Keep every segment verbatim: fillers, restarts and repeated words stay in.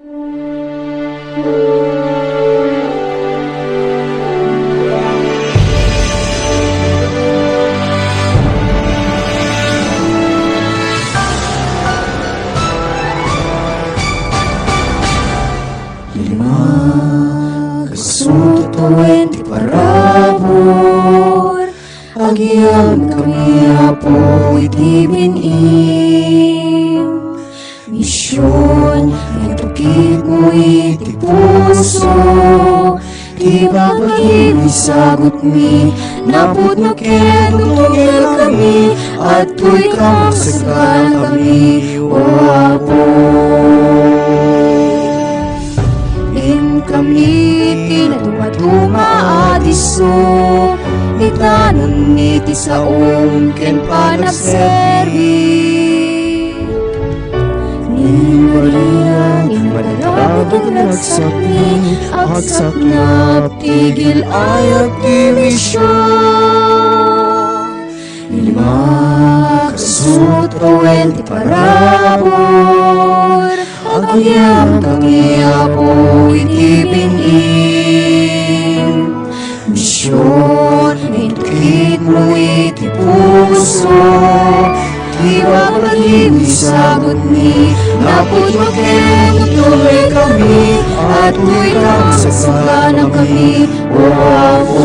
Lima, kasutoen ti parabur, agyamankami, Apo, iti bin-im. Mision, intukitmo iti puso, ti babagim isagutmi, napudno ken tutugerkami, adtoy ka masaganakami, O Apo. Inkami ti nadumaduma a disso, itanonmi ti saom ken panagserbi. Ni Maria, ni Maria, agsakmi, agsaknap ti gil-ayat ti mision. Lima, kasutoen ti parabur, agyamankami, Apo, iti bin-im. Mision, intukitmo iti puso, ti babagim isagutmi, napudno ken tutugerkami, adtoy ka masaganakami, O Apo.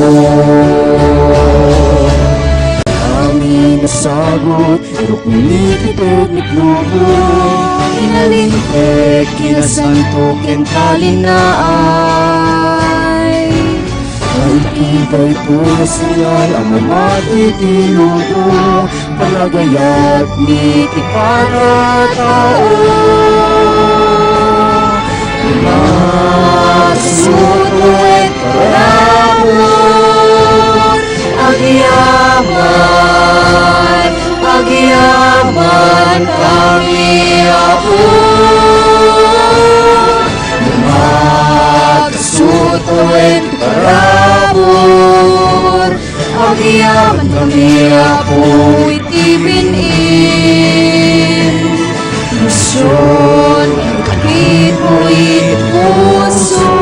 Amin a sagut, irukni ti teknik lubo, inalingpet, kinasanto, ken talinaay. Ay, iti daytoy a senyal a mamati ti lubo, panagayat ni ti panatao. Masuno ket parabur, agyaman, agyaman kami, Apo. Makasuto iti parabur, agyaman kami, Apo, iti bin-im. Mision, intukitmo iti puso.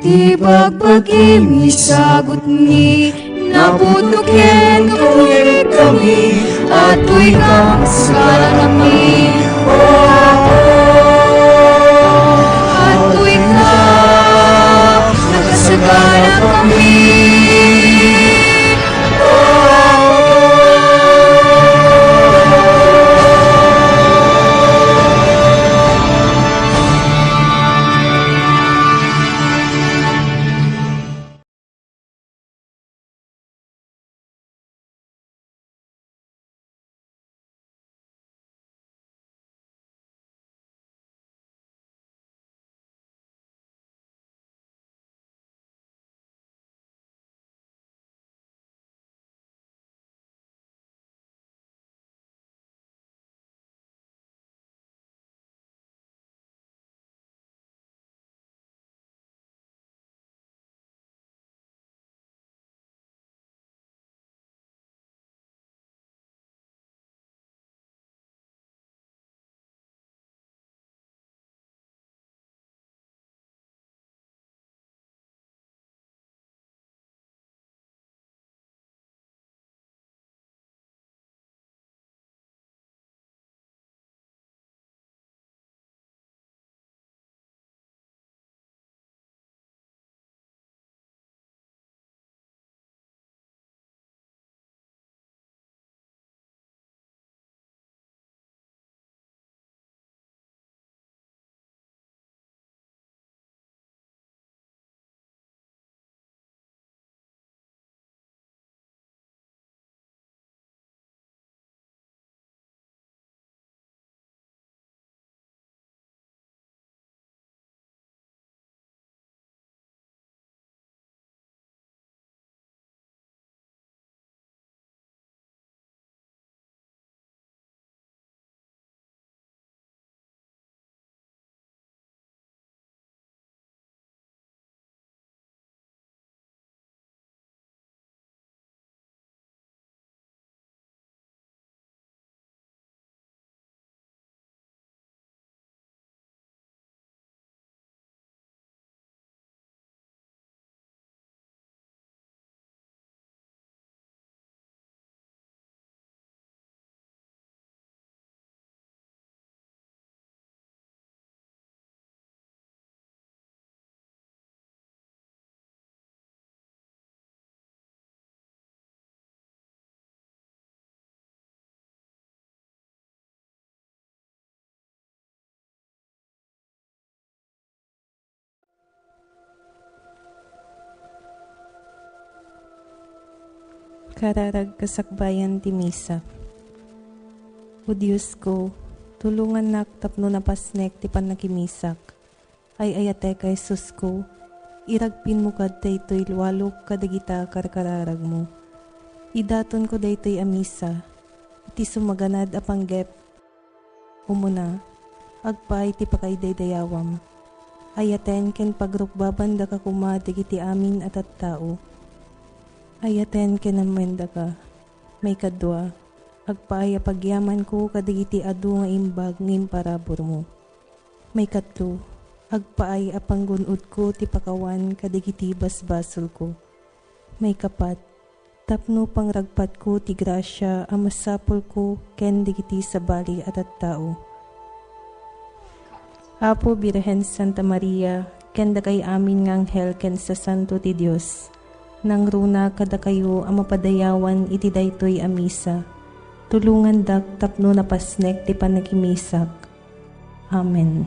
Ti bagbagim isagutmi, napudno ken tutugerkami, adtoy ka masaganakami, O Apo. Adtoy ka, masaganakami, O Apo. Kararag kasakbayan ti Misa. O Diosko, tulongannak tapno napasnek ti pannakimisak. Ay-ayatek a Jesusko, iragpinmo kad daytoy lualok kadagita karkararagmo. Idatonko daytoy a Misa iti sumaganad a panggep. Umuna, agpaay ti pakaidaydayawam. Ayaten ken pagrukbabandaka koma dagiti amin a tattao. Ayaten ken ammoendaka. Maikadua, agpaay a pagyamanko kadagiti adu nga imbag nga imparaburmo. Maikatlo, agpaay a panggun-odko ti pakawan kadagiti basbasolko. Maikapat, tapno pangragpatko ti grasia a masapulko ken dagiti sabali a tattao. Apo Birhen Santa Maria, ken dakay amin nga anghel ken sasanto ti Dios, nangruna kadakayo a mapadayawan iti daytoy a Misa. Tulongandak tapno napasnek ti pannakimisak. Amen.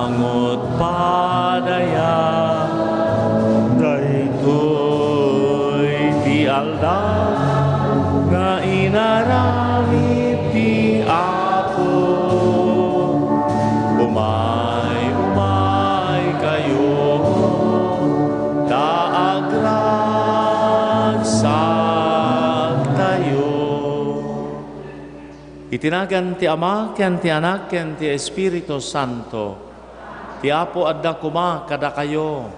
Ngot padaya, daytoy ti aldaw nga inaramid ti Apo. Umay, umaykayo, ta agragsaktayo. Iti nagan ti Ama, ken ti Anak, ken ti Espiritu Santo. Ti Apo adda koma kadakayo.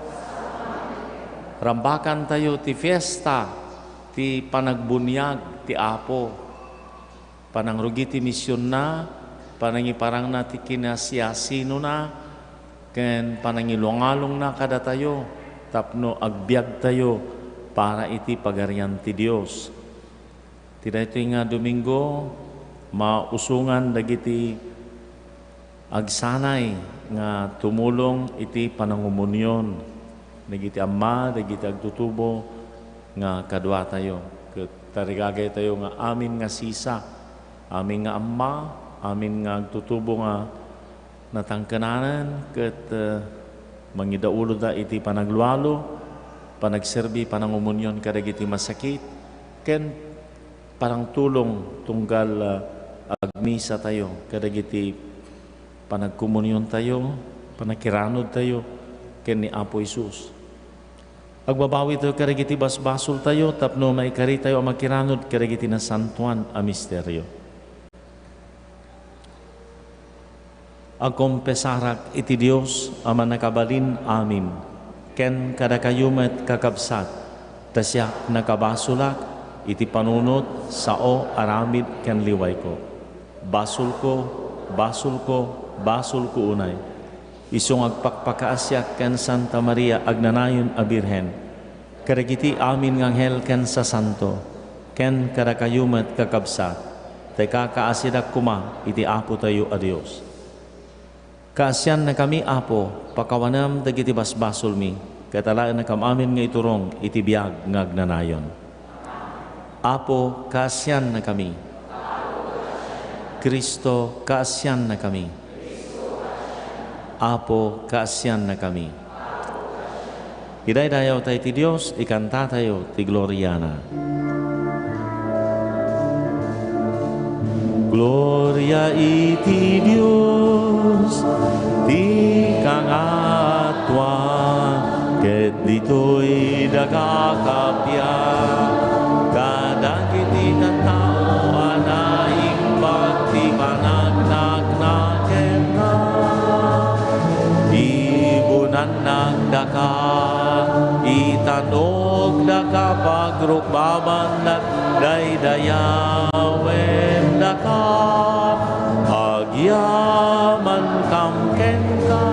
Rambakantayo ti fiesta ti panagbuniag ti Apo. Panangrugi ti misionna, panangiparangna ti kinasiasinona, ken panangilungalongna kadatayo tapno agbiagtayo para iti Pagarian ti Dios. Ti daytoy nga Domingo, mausongan dagiti agsanay nga tumulong iti panangumunion dagiti amma, dagiti agtutubo nga kaduatayo. Ket tarigagaytayo nga amin nga sisa, amin nga amma, amin nga agtutubo nga natangkenanen ket, eh, mangidauloda iti panaglualo, panagserbi, panangumunion kadagiti masakit, ken panangtulong tunggal, ah, agmisatayo kadagiti panagkomuniontayo, panakiranudtayo ken ni Apo Jesus. Agbabawitayo kadagiti basbasoltayo tapno maikaritayo a makiranod kadagiti nasantoan a misterio. Agkompesarak iti Dios a Mannakabalin-amin, ken kadakayo met, kakabsat, ta siak nakabasolak iti panunot, sao, aramid, ken liwayko. Basolko, basolko, basolko unay. Isu nga agpakpakaasiak ken Santa Maria agnanayon a Birhen, kadagiti amin nga anghel ken sasanto, ken kadakayo met, kakabsat, ta ikakaasidak koma iti Apotayo a Dios. Kaasiannakami, Apo, pakawanem dagiti basbasolmi, ket alaennakam amin nga iturong iti biag nga agnanayon. Apo, kaasiannakami. Cristo, kaasiannakami. Apo, kaasiannakami. Idaydayawtayo ti Dios, ikantatayo ti gloriana. Gloria iti Dios ti kangatoan, ket ditoy dagakapian kadagiti tattao a naimbag ti panagnakna kenka. Ibunannak daka, itanogdaka, pagrukbabandak, daydayawendaka. Agyamankam kenka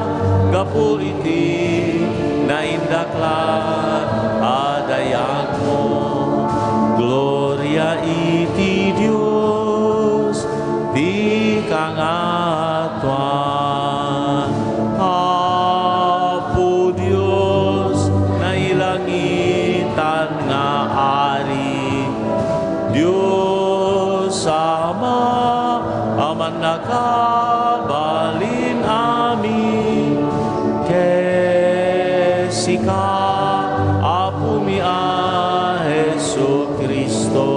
gapu iti naindaklan a dayagmo. Gloria iti Dios ti kangatoan. Apo Dios, nailangitan nga Ari, Dios Ama a Mannakabalin-amin, ken sika, Apomi a Jesu-Cristo,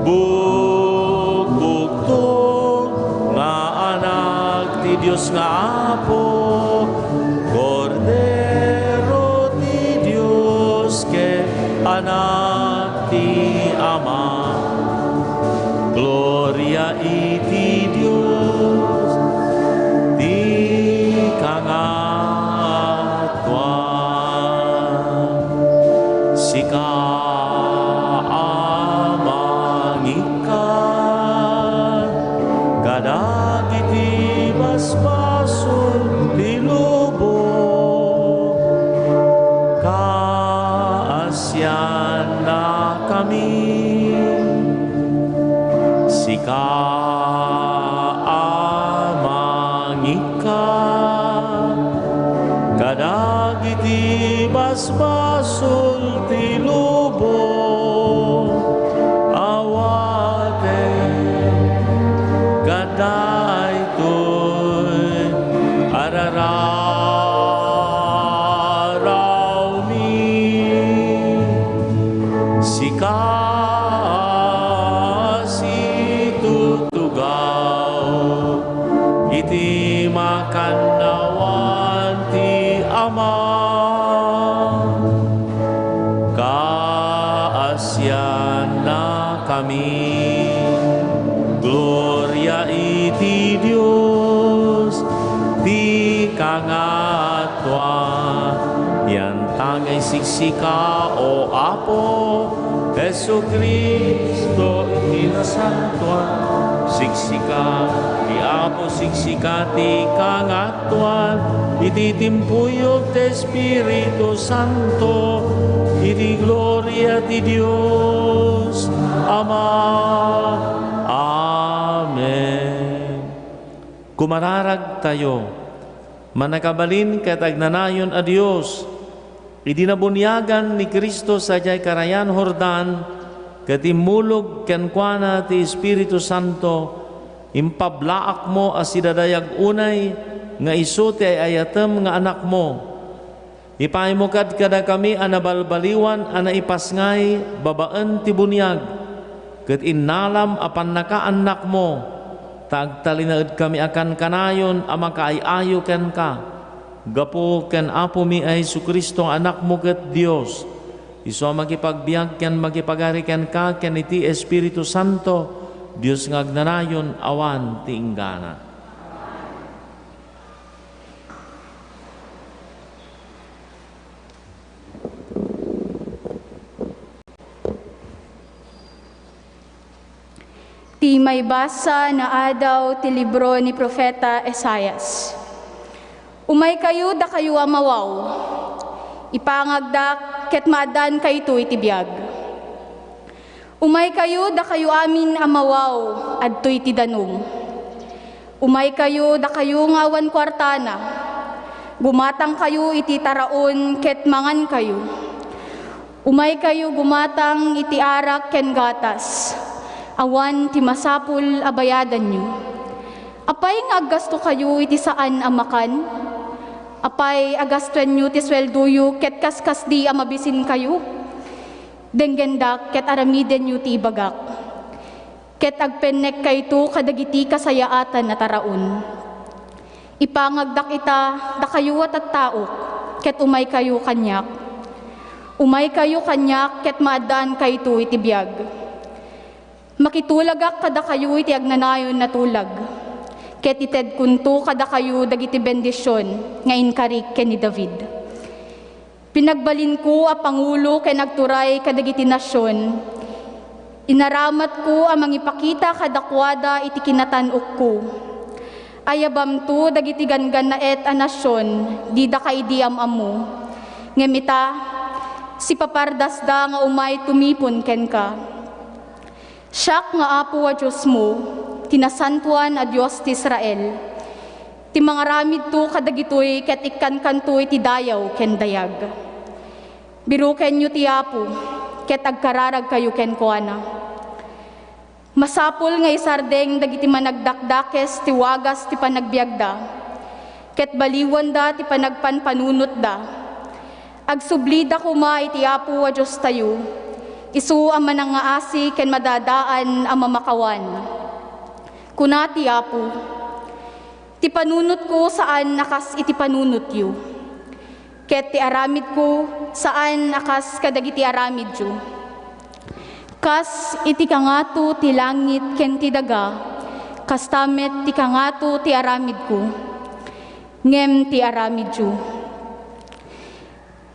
bugbugto nga Anak ti Dios nga Apo, Kordero ti Dios ken Anak ti Ama. Gloria iti Dios ti kangatoan. Sika a mangikkan kadagiti basbasol ti lubong, kaasiannakami. Sika a mangikkan kadagiti basbasol ti lubong, awaten kadaytoy a Arawmi, sika situtugaw iti makannawan ti Ama. Kaasiannakami. Gloria iti Dios ti kangatuan. Yantangay siksika, O Apo Jesu-Cristo, iti nasantoan. Siksika, ti Apo, siksika ti kangatuan. Iti timpuyog ti Espiritu Santo, iti gloria ti Dios Ama. Amen. Kumararagtayo, mannakabalin ket agnanayon a Dios, idi nabuniagan ni Cristo sadiay karayan Jordan, ket immulog kenkuana ti Espiritu Santo, impablaakmo a sidadayag unay nga isu ti ay-ayatem nga Anakmo. Ipaaymo kad kadakami a nabalbaliwan a naipasngay babaen ti buniag, ket innalam a pannakaannakmo, ta agtalinaedkami a kankanayon a makaay-ayo kenka. Gapu ken Apomi a Jesu-Cristo nga Anakmo ket Dios, isu a makipagbiag ken makipagari kenka ken iti Espiritu Santo, Dios nga agnanayon awan ti inggana. Ti maibasa nga adaw ti libro ni Profeta Isaias. Umaykayo, dakayo a mawaw, ipangagdak ket maaddankayto iti biag. Umaykayo, dakayo amin a mawaw, adtoy ti danum. Umaykayo, dakayo nga awan kuartana. Gumatangkayo iti taraon ket mangankayo. Umaykayo gumatang iti arak ken gatas. Awan ti masapul a bayadanyo. Apay nga aggastokayo iti saan a makan? Apay a gastuenyo ti sueldoyo ket kaskasdi a mabisinkayo? Denggendak ket aramidenyo ti ibagak. Ket agpennekkayto kadagiti kasayaatan a taraon. Ipangagdak ita, dakayo a tattaok, ket umaykayo kaniak. Umaykayo kaniak ket maaddaankayto iti biag. Makitulagak kadakayo iti agnanayon a tulag, ket itedkonto kadakayo dagiti bendision nga inkarik ken ni David. Pinagbalinko a pangulo ken agturay kadagiti nasion. Inaramatko a mangipakita kadakuada iti kinatan-okko. Ayabamto dagiti ganggannaet a nasion, didaka idi am-ammo. Ngem ita, sipapardasda nga umay tumipon kenka. Siak nga Apo a Diosmo, ti Nasantoan a Dios ti Israel, ti mangaramidto kadagitoy ket ikkankanto iti dayaw ken dayag. Birukenyo ti Apo, ket agkararagkayo kenkuana. Masapul nga isardeng dagiti managdakdakes ti wagas ti panagbiagda, ket baliwanda ti panagpanpanunotda. Agsublida koma iti Apo a Diostayo, isu a manangngaasi ken madadaan a mamakawan. Kuna ti Apo, "Ti panunotko saan a kas iti panunotyo, ket ti aramidko saan a kas kadagiti aramidyo." Kas iti kangato ti langit ken ti daga, kasta met ti kangato ti aramidko, ngem ti aramidyo.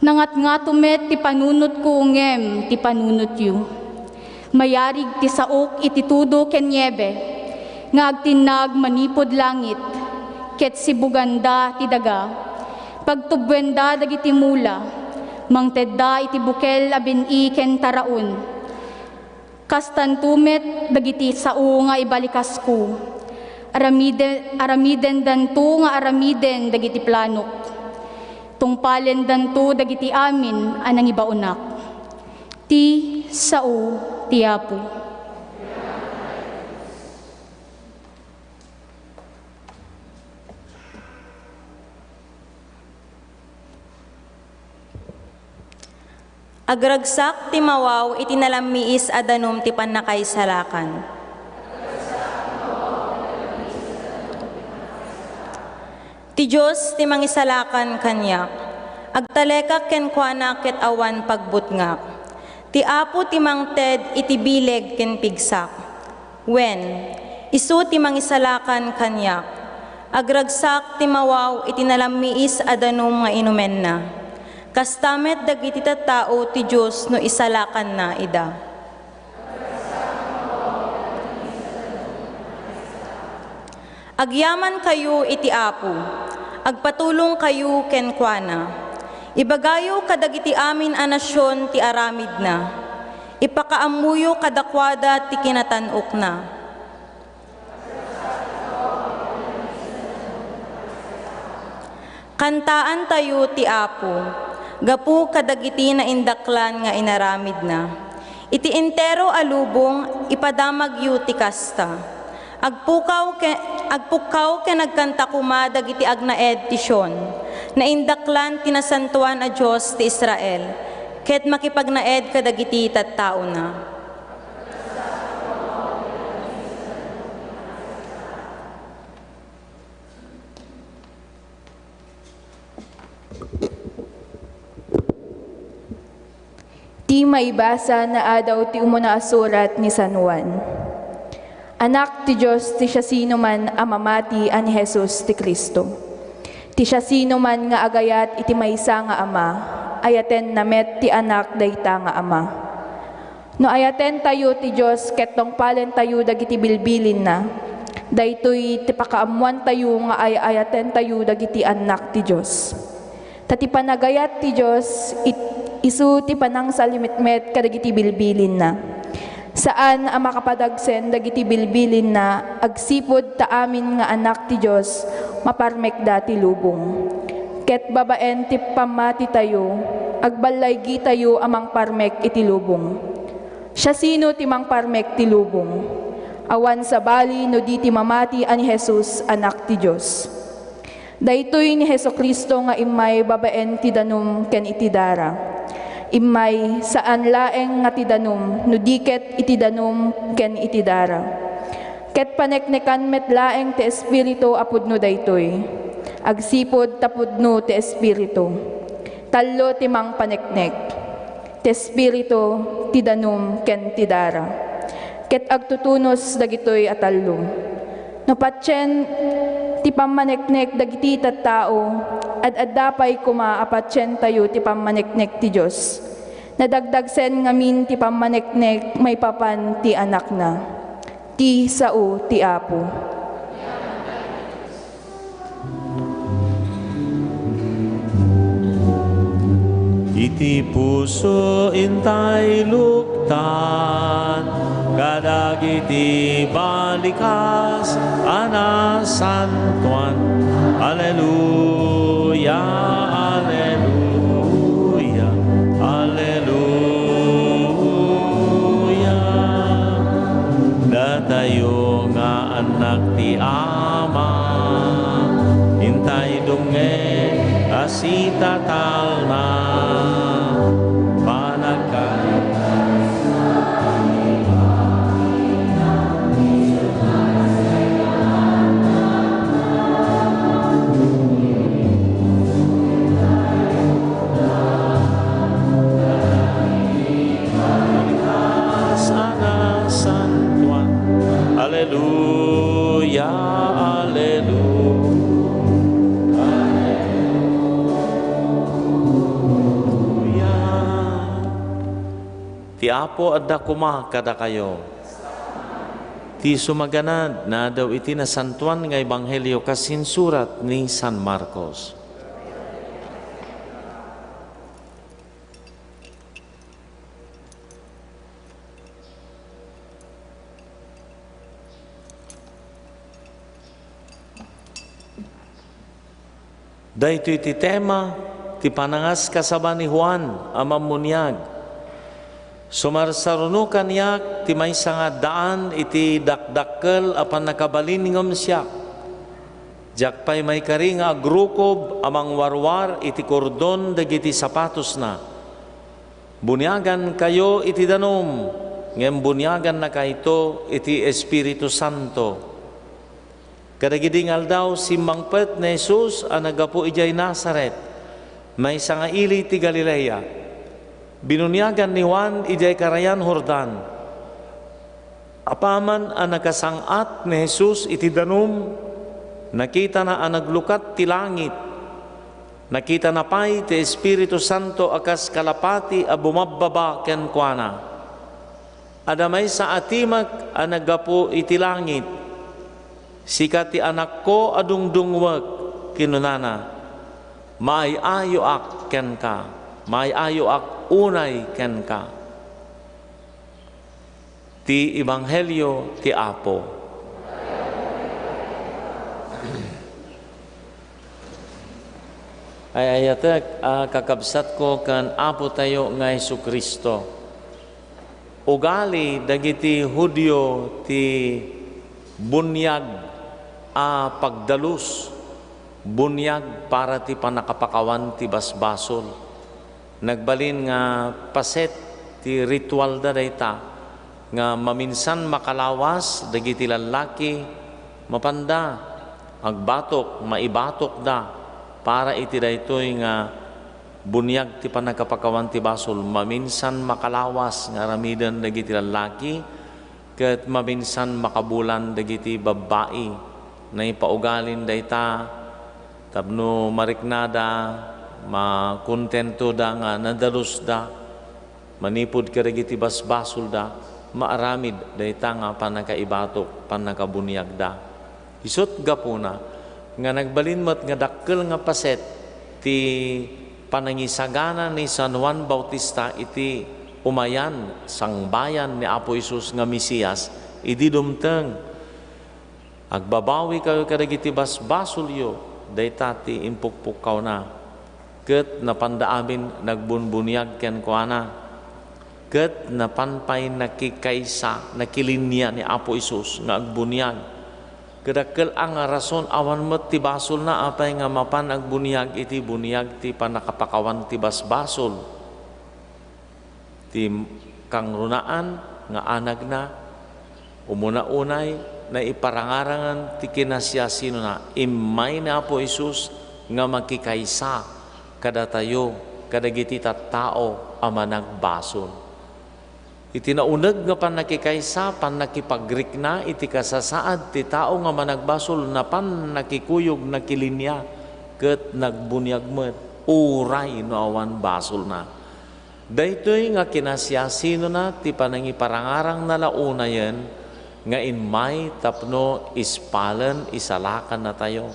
Nangatngato met ti panunotko ngem ti panunotyo. Mayarig ti saok iti tudo ken niebe nga agtinnag manipud langit, ket sibuganda ti daga. Pagtubbuenda dagiti mula, mangtedda iti bukel a bin-i ken taraon. Kastanto met dagiti sao nga ibalikasko. Aramide-, aramidendanto nga aramiden dagiti planok. Tungpalendanto dagiti amin a nangibaonak. Ti sao ti Apo. Agragsak ti mawaw iti nalammiis a danum ti pannakaisalakan. Ti Dios ti mangisalakan kaniak. Agtalekak kenkuana ket awan pagbutngak. Ti Apo ti mangted iti bileg ken pigsak. Wen, isu ti mangisalakan kaniak. Agragsak ti mawaw iti nalammiis a danum nga inumenna. Kasta met dagiti tattao ti Dios no isalakanna ida. Agyamankayo iti Apo. Agpatulongkayo kenkuana. Ibagayo kadagiti amin a nasion ti aramidna. Ipakaammoyo kadakuada ti kinatan-okna. Kantaantayo ti Apo, gapu kadagiti naindaklan nga inaramidna. Iti entero a lubong, ipadamagyo ti kasta. Agpukaw ke-, agpukkaw ken agkanta koma dagiti agnaed ti Sion, naindaklan ti Nasantoan a Dios ti Israel, ket makipagnaed kadagiti tattaona. Ti maibasa naadaw ti umuna a surat ni San Juan. Anak ti Dios ti siasinoman a mamati a ni Jesus ti Cristo. Ti siasinoman nga agayat iti maysa nga ama, ayatenna met ti anak dayta nga ama. No ayatentayo ti Dios ket tungpalentayo dagiti bilbilinna, daytoy ti pakaammoantayo nga ay-ayatentayo dagiti annak ti Dios. Ta ti panagayat ti Dios, it-, isu ti panangsalimetmet kadagiti bilbilinna. Saan a makapadagsen dagiti bilbilinna agsipud ta amin nga annak ti Dios, maparmekda ti lubong. Ket babaen ti pammatitayo, agballaygitayo a mangparmek iti lubong. Siasino ti mangparmek ti lubong? Awan sabali no di ti mamati a ni Jesus, Anak ti Dios. Daytoy ni Jesu-Cristo nga immay babaen ti danum ken iti dara. Immay saan laeng nga ti danum, no di ket iti danum ken iti dara. Ket paneknekan met laeng ti Espiritu a pudno daytoy. Agsipud ta pudno ti Espiritu. Tallo ti mangpaneknek. Ti Espiritu, ti danum, ken ti dara. Ket agtutunos dagitoy a tallo. No patien ti pammaneknek dagiti tattao, ad-adda pay koma a patientayo ti pammaneknek ti Dios. Nadagdagsen ngamin ti pammaneknek maipapan ti Anakna. Ti sao ti Apo. Iti puso intay luktan kadagiti balikas a nasantoan. Aleluya, aleluya, aleluya. Datayo nga annak ti Ama, intay dumngeg a sitatalna. Panagka- Sana santuan. Aleluya, aleluya, aleluya. Ti Apo adda koma kadakayo. Ti sumaganad, naadaw iti nasantuan nga ebanghelio kas insurat ni San Marcos. Daytoy ti tema ti panangaskasaba ni Juan a Mammuniag. Sumarsaruno kaniak ti maysa nga addaan iti dakdakkel a pannakabalin ngem siak. Diak pay maikari nga agrukob a mangwarwar iti kordon dagiti sapatosna. Buniagankayo iti danum, ngem buniagannakayto iti Espiritu Santo. Kadagidi nga aldaw, simmangpet ni Jesus a naggapu idiay Nazaret, maysa nga ili ti Galilea. Binuniagan ni Juan idiay karayan Jordan. Apaman a nakasang-at ni Jesus iti danum, nakitana a naglukat ti langit. Nakitana pay ti Espiritu Santo a kas kalapati a bumabbaba kenkuana. Adda maysa a timek a naggapu iti langit. "Sika ti Anakko a dungdungngoek," kinunana. "Maay-ayoak kenka. Maay-ayoak unay kenka." Ti Ebanghelio ti Apo. Ay-ayatek a kakabsatko ken Apotayo nga Jesu-Cristo. Ugali dagiti Judio ti buniag a pagdalus, buniag para ti pannakapakawan ti basbasol. Nagbalin nga paset ti ritualda dayta, nga maminsan makalawas dagiti lallaki, mapanda agbatok, maibatokda para iti daytoy nga buniag ti pannakapakawan ti basol. Maminsan makalawas nga aramiden dagiti lallaki, ket maminsan makabulan dagiti babbai. Naipaugalin dayta tapno mariknada, makontentoda nga nadalusda manipud kadagiti basbasolda, maaramid dayta nga pannakaibatok, pannakabuniagda. Isut' gapuna nga nagbalin met nga dakkel nga paset ti panangisagana ni San Juan Bautista iti umayan, sangbayan ni Apo Jesus nga Mesias idi dumteng. "Agbabawikayo kadagiti basbasolyo," dayta ti impukpukkawna. Ket napanda amin nagbunbuniag kenkuana. Ket napan pay nakikaysa, nakilinia ni Apo Jesus nga agbuniag. Kadakkel a nga rason, awan met ti basolna apay nga mapan agbuniag iti buniag ti pannakapakawan ti basbasol. Ti kangrunaan nga anagna, umuna unay, naiparangarangan ti kinasiasinona. Immay ni Apo Jesus nga makikaysa kadatayo, kadagiti tattao a managbasol. Iti nauneg nga pannakikaysa, pannakipagrikna iti kasasaad ti tao nga managbasol, napan nakikuyog, nakilinia, ket nagbuniag met, uray no awan basolna. Daytoy nga kinasiasinona ti panangiparangarangna la unayen nga immay tapno ispalen, isalakannatayo.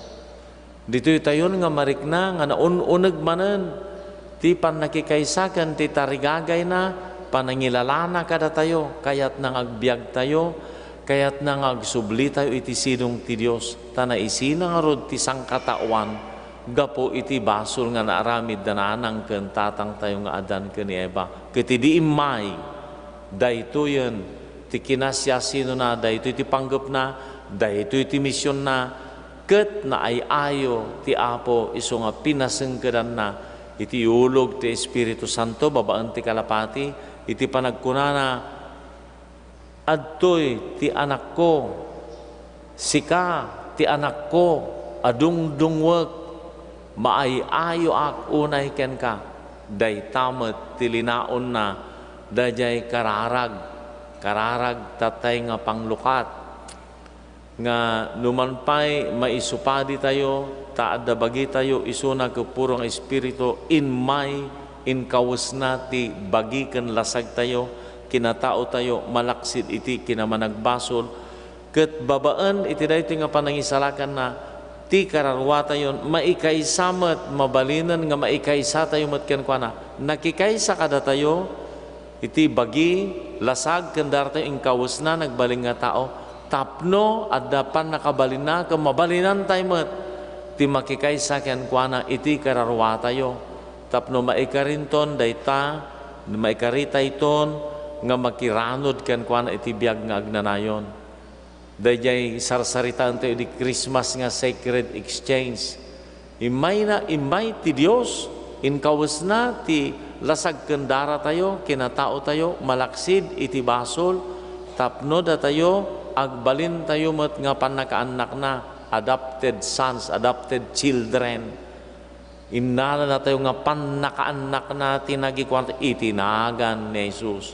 Ditoytayon nga marikna nga naun-uneg manen ti pannakikaysa ken ti tarigagayna, panangilalana kadatayo, kayatna nga agbiagtayo, kayatna nga agsublitayo iti sidong ti Dios, ta naisina ngarud ti sangkataoan gapu iti basol nga naaramid da nanang ken tatangtayo nga Adan ken ni Eva. Ket idi immay, daytoyen ti kinasiasinona, daytoy ti panggepna, daytoy ti misionna, ket naay-ayo ti Apo isu nga pinasengkedanna iti iulog ti Espiritu Santo babaen ti kalapati iti panagkunana, "Adtoy ti Anakko, sika ti Anakko a dungdungngoek, maay-ayoak unay kenka." Dayta met ti linaonna daydiay kararag, kararag tatay nga panglukat. Nga numan pay maisupaditayo, ta adda bagitayo isuna ket puro nga Espiritu, immay inkawesna ti bagi ken lasagtayo, kinataotayo, malaksid iti kinamanagbasol, ket babaen iti daytoy nga panangisalakanna, ti kararuatayon, maikaysa met, mabalinen nga maikaysatayo met kenkuana. Nakikaysa kadatayo, iti bagi, lasag, ken daratayo inkawesna nagbalin nga tao, tapno adda pannakabalinna ken mabalinantay met ti makikaysa kenkuana iti kararuatayo, tapno maikarinton dayta, maikaritayton nga makiranud kenkuana iti biag nga agnanayon. Daydiay sarsaritaentayo idi Christmas nga sacred exchange. Immayna, immay ti Dios, inkawesna ti lasag ken daratayo, kinataotayo, malaksid iti basol, tapno datayo, agbalintayo met nga pannakaannakna, adopted sons, adopted children. Innanatayo nga pannakaannakna ti nagikuan iti nagan ni Jesus.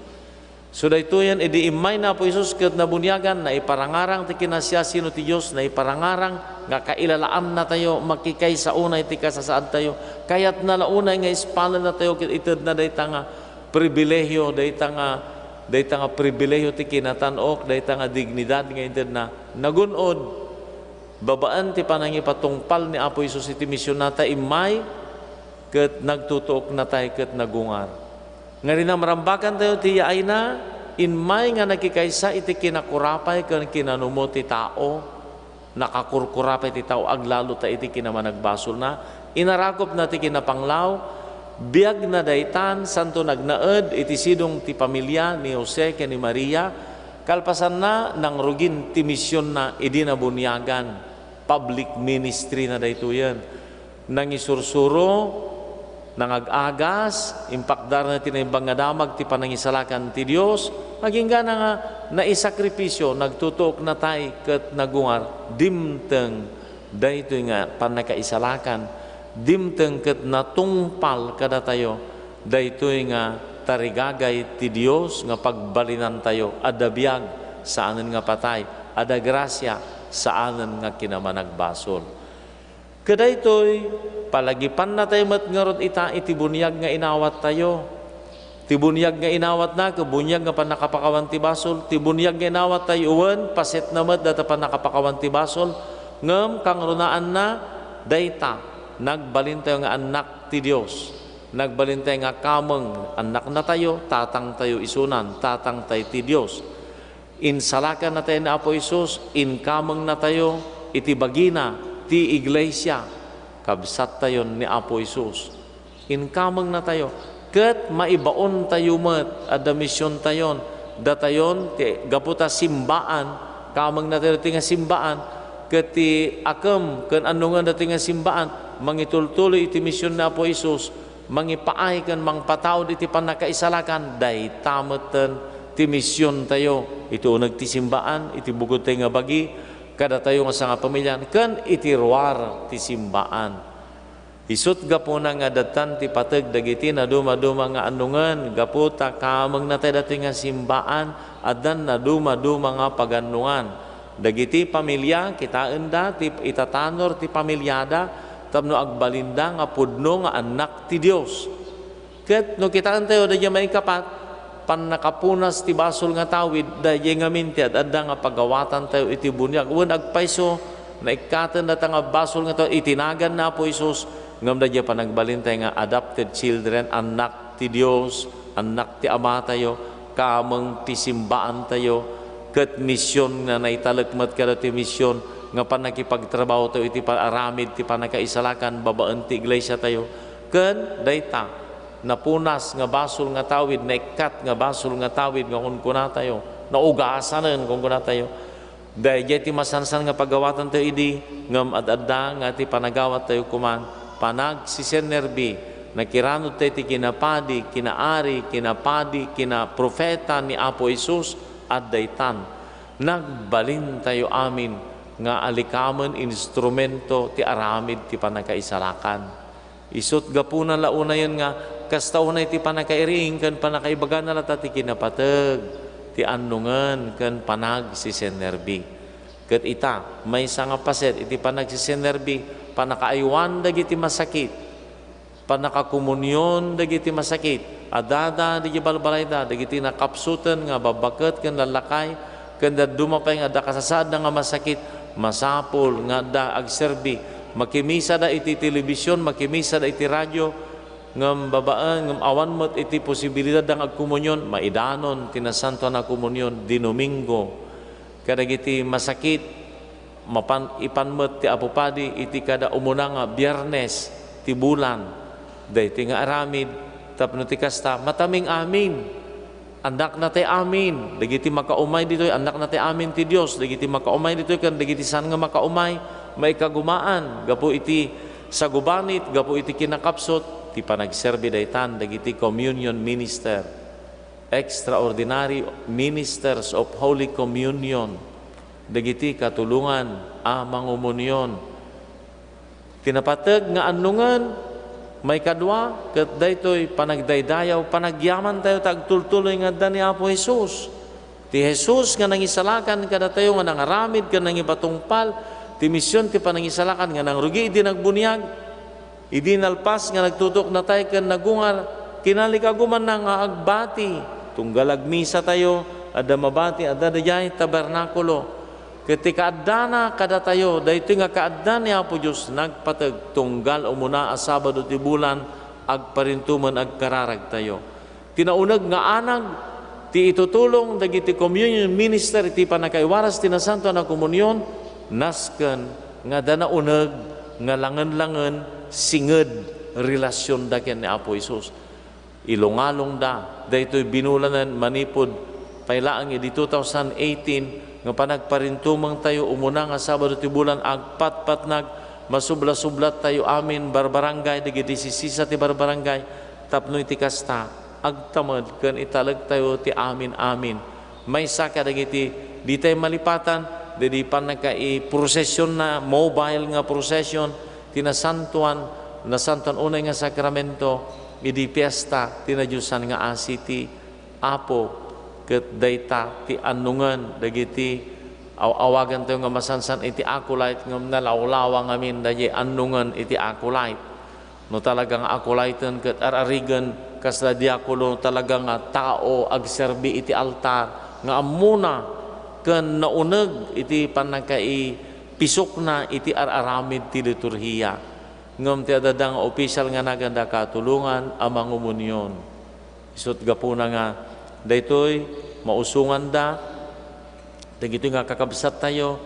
So daytoyen, idi immay ni Apo Jesus ket nabuniagan, naiparangarang ti kinasiasino ti Dios, naiparangarang nga kailalaannatayo, makikaysa unay ti kasasaadtayo. Kayatna la unay nga ispalennatayo ket itedna dayta nga pribilehiyo, dayta nga, dayta nga pribilehiyo ti kinatan-ok, dayta nga dignidad nga itedna. Nagun-od, babaen ti panangipatungpal ni Apo Jesus iti misionna, ta immay ket nagtutuoknatay ket nagungar. Nga rinamrambakantayo ti yaayna, immay nga nakikaysa iti kinakurapay ken kinanumo ti tao, nakakurkurapay ti tao, aglalota iti kinamanagbasolna, inarakupna ti kinapanglaw, biagna daytan, santo nagnaed iti sidong ti pamilia ni Jose ken ni Maria, kalpasanna, nangrugin ti misionna idi nabuniagan, public ministry na daytoyen. Nangisursuro, nangag-agas, impakdarna ti naimbag nga damag ti panangisalakan ti Dios, agingga nga naisakripisio, nagtutuoknatay ket nagungar, dimteng daytoy nga pannakaisalakan, dimteng ket natungpal kadatayo daytoy nga tarigagay ti Dios nga pagbalinantayo, adda biag, saanen nga patay, adda grasia, saanen nga kinamanagbasol. Kadaytoy, palagipannatayo met ngarud ita iti buniag nga inawattayo. Ti buniag nga inawatna, ket buniag nga pannakapakawan ti basol. Ti buniag nga inawattayo, wen, pasetna met dayta pannakapakawan ti basol. Ngem kangrunaanna, dayta, nagbalintayo nga annak ti Dios. Nagbalintayo nga kameng, annaknatayo, tatangtayo isunan, tatangtayo ti Dios. Insalakannatayo ni Apo Jesus, inkamengnatayo iti bagina, ti iglesia, kabsattayon ni Apo Jesus. Inkamengnatayo, ket maibaontayo met, adda misiontayon, datayon, ti, gapu ta simbaan, kamengnatayo ti nga simbaan, ket ti akem ken annongen datoy nga simbaan, mangitultuloy iti mision ni Apo Jesus, mangipaay ken mangpataud iti pannakaisalakan, dayta metten ti misiontayo iti uneg ti simbaan, iti bukodtayo nga bagi, kadatayo nga sangapamilian, ken iti ruar ti simbaan. Isut' gapuna nga addan ti pateg dagiti nadumaduma nga annongen, gapu ta kamengnatayo datoy nga simbaan, addan nadumaduma nga pagannongan. Dagiti pamilia, kitaenda ti itatanor ti pamiliada tapno agbalinda nga pudno nga annak ti Dios. Ket no kitaentayo, daydiay maikapat, pannakapunas ti basol nga tawid, daydiay ngamin ti ad-adda nga pagawatantayo iti buniag. Wen agpayso, naikkaten dayta nga basol nga tawid iti nagan ni Apo Jesus, ngem daydiay panagbalintayo nga adopted children, annak ti Dios, annak ti Amatayo, kameng ti simbaantayo, ket mision nga naitalek met kadagiti mision nga pannakipagtrabahotayo iti paaramid ti pannakaisalakan babaen ti iglesiatayo. Ken dayta, napunas nga basol nga tawid, naikkat nga basol nga tawid nga kunkunatayo, naugasanen kunkunatayo. Daydiay ti masansan nga pagawatantayo idi, ngem ad-adda nga ti panagawattayo koman, panagsisennerbi, nakiranudtayo ti kinapadi, kinaari, kinapadi, kinaprofeta ni Apo Jesus, adda itan. Nagbalintayo amin nga alikamen instrumento ti aramid ti pannakaisalakan. Isut' gapuna la unayen nga kasta unay ti pannakairiing ken pannakaibagana latta ti kinapateg, ti annongen ken panagsisennerbi. Ket ita, maysa nga paset iti panagsisennerbi, pannakaaywan dagiti masakit, pannakakomunion dagiti masakit, adada dagiti balbalayda, dagiti nakapsuten nga babbaket ken lallakay, ken dadduma pay nga adda kasasaadda nga masakit, masapul nga adda agserbi. Makimisada iti telebision, makimisada iti radio, ngem babaen, ngem awan met iti posibilidadda nga agkomunion, maidanon ti Nasantoan a Komunion, di Domingo. Kadagiti masakit, mapan, ipan met ti Apo Padi iti kada umuna nga Biernes ti bulan. Daytoy nga aramid, tapno ti kasta, mataming amin. Annaknatay amin. Dagiti makaumay ditoy, annaknatay amin ti Dios. Dagiti makaumay ditoy ken dagiti saan nga makaumay, maikagumaan gapu iti sagubanit, gapu iti kinakapsut, ti panagserbi daytan dagiti communion minister, extraordinary ministers of Holy Communion, dagiti katulongan a mangumunion. Ti napateg nga annongen, maikadua, ket daytoy panagdaydayaw, panagyamantayo ta agtultuloy nga adda ni Apo Jesus. Ti Jesus nga nangisalakan kadatayo nga nangaramid ken nangipatungpal ti mision ti panangisalakan nga nangrugi idi nagbuniag, idi nalpas nga nagtutuknatay ken nagungar, kinalikagumanna nga agbati. Tunggal agmisatayo, adda mabati, adda daydiay tabernakulo. Ket ti kaaddana kadatayo, daytoy nga kaadda ni Apo Dios nagpateg tunggal umuna a Sabado ti bulan, agparintumen agkararagtayo. Ti nauneg nga anag, ti itutulong dagiti communion minister iti pannakaiwaras ti Nasantoan a Komunion, nasken nga adda nauneg nga langen-langen singed relasionda ken ni Apo Jesus. Ilungalongda. Daytoy binulanen manipud pay laeng idi two thousand eighteen nga panagparintumengtayo umuna nga Sabado ti bulan, agpatpatnag, masublasublattayo amin barbarangay, dagiti sisisa ti barbarangay, tapno iti kasta, agtamed ken italektayo ti amin-amin. Maysa kadagiti ditay malipatan, daydi pannakaiprosesionna, mobile nga procession, ti nasantoan, nasantoan unay nga sakramento, idi fiesta ti nadiosan nga asi ti Apo, ket dayta ti annongen dagiti aw-awagantayo nga masansan iti acolyte ngem nalawlawa ngamin daydiay annongen iti acolyte. No talaga nga acolyten ket ar-arigen kasla diakono, talaga nga tao agserbi iti altar nga ammona ken nauneg iti pannakaipisokna iti ar-aramid ti liturhia. Ngem ti adda nga opisyal nga naganda katulongan a mangumunion. Isut' gapuna nga daytoy mausonganda, dagitoy nga kakabsattayo,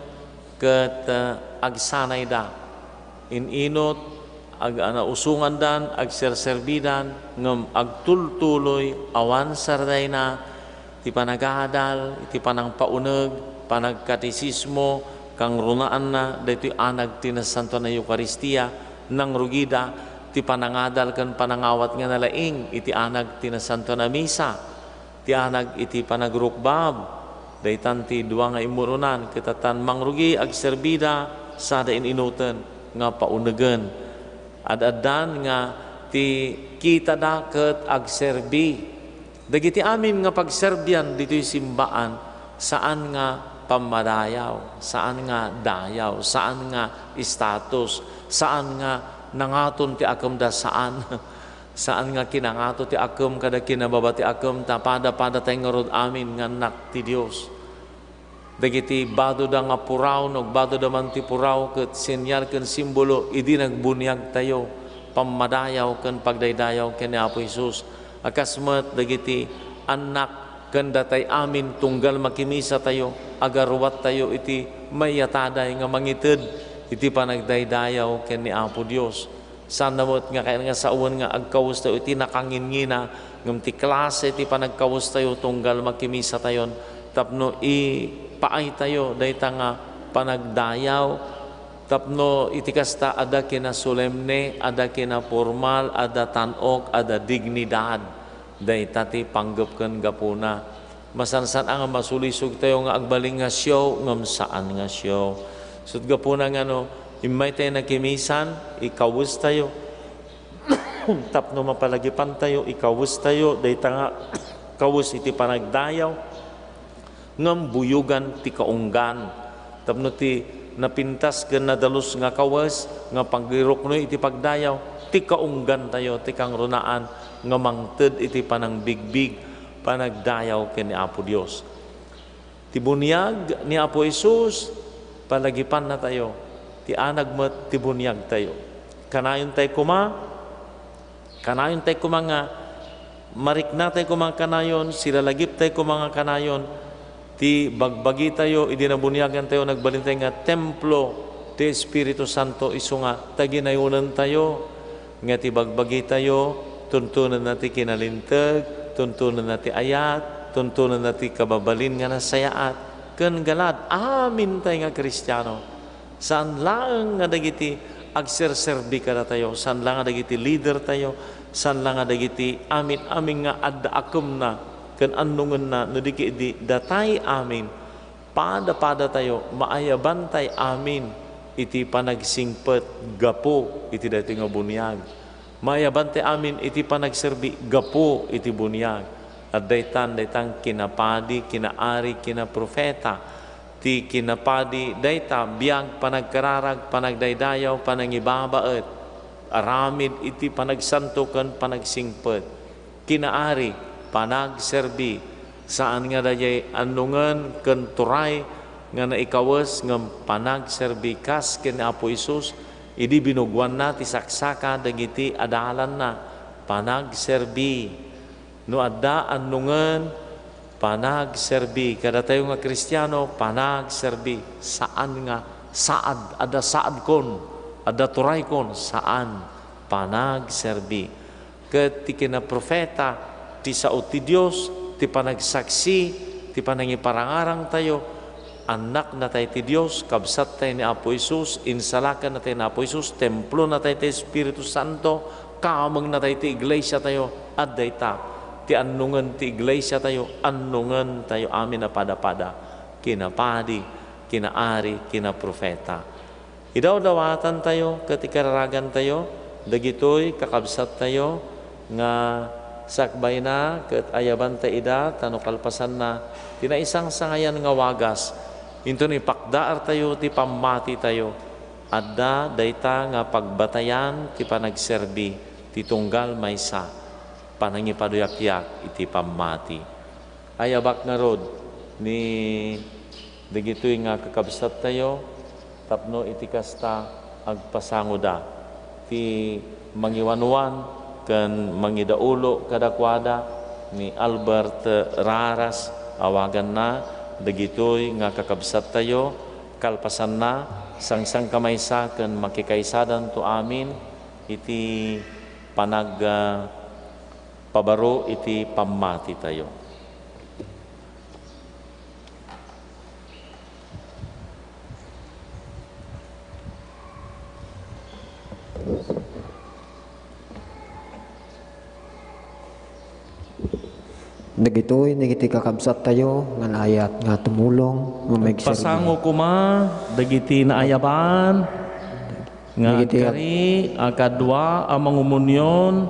ket, ah, agsanayda. In-inut, ag-, ah, nausongandan, agserserbidan, ngem agtultuloy, awan sardayna, ti panagadal, iti panangpauneg, panagkatesismo, kangrunaanna, daytoy anag ti Nasantoan a Eukaristia, nangrugida, ti panangadal ken panangawat nga nalaing iti anag ti Nasantoan a Misa, ti anag iti panagrukbab. Daytan ti dua nga immunonan, ket tan mangrugi, agserbida, sada in-inuten nga paunegen. Ad-addan nga ti kitada ket agserbi. Dagiti amin nga pagserbian ditoy simbaan, saan nga pammadayaw, saan nga dayaw, saan nga status, saan nga nangaton ti akemda, saan. Saan nga kinangato ti akem kada kinababa ti akem, ta pada-pada tay ngarud amin nga annak ti Dios. Dagiti badoda nga puraw, no agbadoda man ti puraw, ket senyal ken simbolo idi nagbuniagtayo, pammadayaw ken pagdaydayaw ken ni Apo Jesus. A kas met dagiti annak ken datay amin, tunggal makimisatayo, agaruattayo iti mayataday nga mangited iti panagdaydayaw ken ni Apo Dios. Saanna met nga kayat nga sawen nga agkawestayo iti nakangingina, ngem ti klase ti panagkawestayo tunggal makimisatayon tapno ipaaytayo dayta nga panagdayaw, tapno iti kasta adda kinasolemne, adda kinapormal, adda tan-ok, adda dignidad. Dayta ti panggep ken gapuna. Masansan a nga masulisogtayo nga agbalin nga siaw ngem saan nga siaw. Isut' gapuna nga no immaytayo nakimisan, ikawestayo tapno mapalagipantayo, ikawestayo dayta nga kawes iti panagdayaw, ngem buyogan ti kaunggan. Tapno ti napintas ken nadalus nga kawes nga pagiruknoy iti pagdayaw, ti kaunggantayo ti kangrunaan nga mangted iti panangbigbig, panagdayaw ken ni Apo Dios. Ti buniag ni Apo Jesus, palagipannatayo. Ti anag met ti buniagtayo. Kanayontay koma, kanayontay koma nga mariknatay koma nga kanayon, silalagiptay koma nga kanayon, ti bagbagitayo idi nabuniagantayo, nagbalintay nga templo ti Espiritu Santo, isu nga taginayonentayo, nga ti bagbagitayo, tuntunenna ti kinalinteg, tuntunenna ti ayat, tuntunenna ti kababalin nga nasayaat, ken galad, amintay nga Kristiano. Saan laeng nga dagiti agserserbi kadatayo, saan la nga dagiti leader tayo, saan la nga dagiti amin-amin nga adda akemna ken annongenna, no di ketdi datay amin, pada-pada tayo, maayabantay amin iti panagsingpet gapu iti daytoy nga buniag. Maayabantay amin iti panagserbi gapu iti buniag. Adda itan, daytan kinapadi, kinaari, kinaprofeta. Ti kinapadi dayta biag panagkararag, panagdaydayaw, panangibabaet, aramid iti panagsanto ken panagsingpet. Kinaari, panagserbi, saan nga daydiay annongen ken turay nga naikawes ngem panagserbi kas ken ni Apo Jesus idi binugoanna ti saksaka dagiti adalanna. Panagserbi. No adda annongen, panagserbi. Kadatayo nga Kristiano, panagserbi. Saan nga saad, adda saadkon, adda turaykon, saan. Panagserbi. Ket ti kinaprofeta, ti sao ti Dios, ti panagsaksi, ti panangiparangarangtayo, Annaknatay ti Dios, kabsattay ni Apo Jesus, insalakannatay ni Apo Jesus, templonatay ti Espiritu Santo, kaamengnatay ti iglesiatayo, adda ita ti annongen ti iglesiatayo, annongentayo amin a pada-pada, kinapadi, kinaari, kinaprofeta. Idawdawatantayo ket ikararagantayo dagitoy kakabsattayo nga sakbayna ket ayabanta ida, ta no kalpasanna ti naisangsangayan nga wagas, inton ipakdaartayo ti pammatitayo, adda dayta nga pagbatayan ti panagserbi ti tunggal maysa, panangipaduakyak iti pammati. Ayabak ngarud ni dagitoy nga kakabsattayo tapno iti kasta agpasangoda ti mangiwanwan ken mangidaulo kadakuada ni Albert Raras. Awaganna dagitoy nga kakabsattayo, kalpasanna, sangsangkamaysa ken makikaisadanto amin iti panag, ah, pabaro iti pammatitayo. Dagitoy dagiti kakabsattayo nga naayat nga tumulong nga maigserbi. Pasango koma dagiti naayaban nga agkari a kadua a mangomunion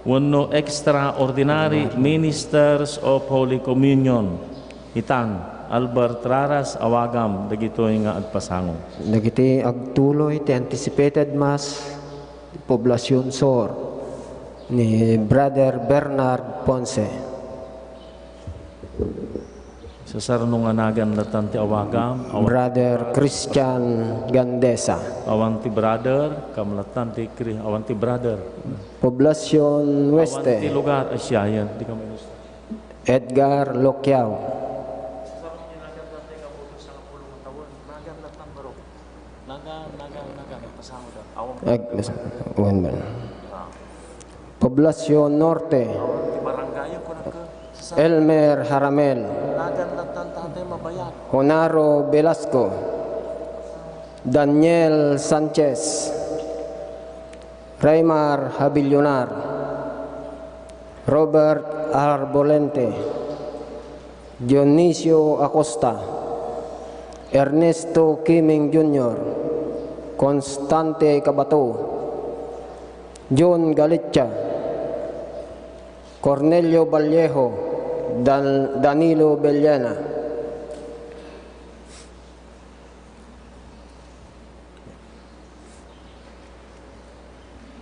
wenno extraordinary ministers of Holy Communion. Itan, Albert Raras, awagam dagitoy nga agpasango. Dagiti agtuloy ti anticipated Mass, Poblacion Sur, ni Brother Bernard Ponce. Sasarno nga nagan lattan ti awagam, awan Brother Christian Gandesa. Awan ti brother, kam lattan ti Kri-, awan ti brother. Poblacion Oeste. Awan ti lugar, a, siya yan, di kami gusto. Edgar Loquiao. Nagan, nagan, nagan, pasango da. Awan. Ag-, wan man. Ah. Poblacion Norte. Awan ti barangay, kunak ka. Sa- Elmer Haramel. Nagan, nagtanta, tay mabayat. Honaro Velasco. Daniel Sanchez. Raymar Habillonar. Robert Arbolente. Dionisio Acosta, Ernesto Kiming Junior, Constante Cabato, John Galicia, Cornelio Vallejo, Dan-, Danilo Bellena.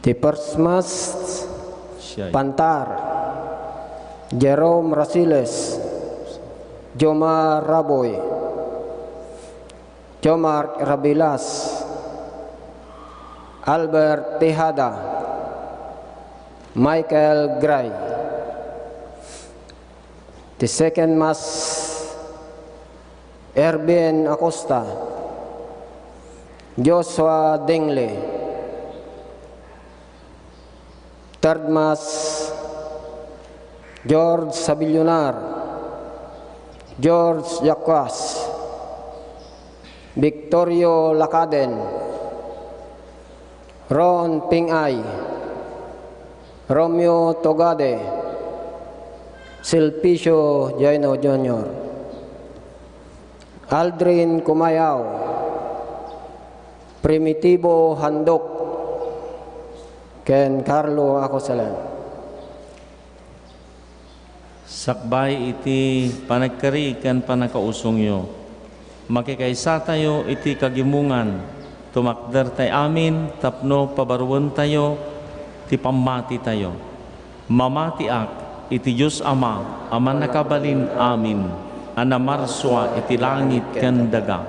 Ti First Mass, siya. Pantar, Jerome Rasiles, Jomar Raboy, Jomar Rabilas, Albert Tejada, Michael Gray. Ti Second Mass, Ervin Acosta, Joshua Dengle. Third Mass, George Sabillonar, George Yacuas, Victorio Lacaden, Ron Pingay, Romeo Togade, Silpicio Jaino Junior, Aldrin Kumayaw, Primitibo Handok, ken Carlo Acoselen. Sakbay iti panagkari ken pannakausongyo, makikaysatayo iti kagimongan, tumakdertay amin tapno pabaruentayo ti pammatitayo. Mamatiak iti Dios Ama a Mannakabalin-amin a namarsua iti langit ken daga.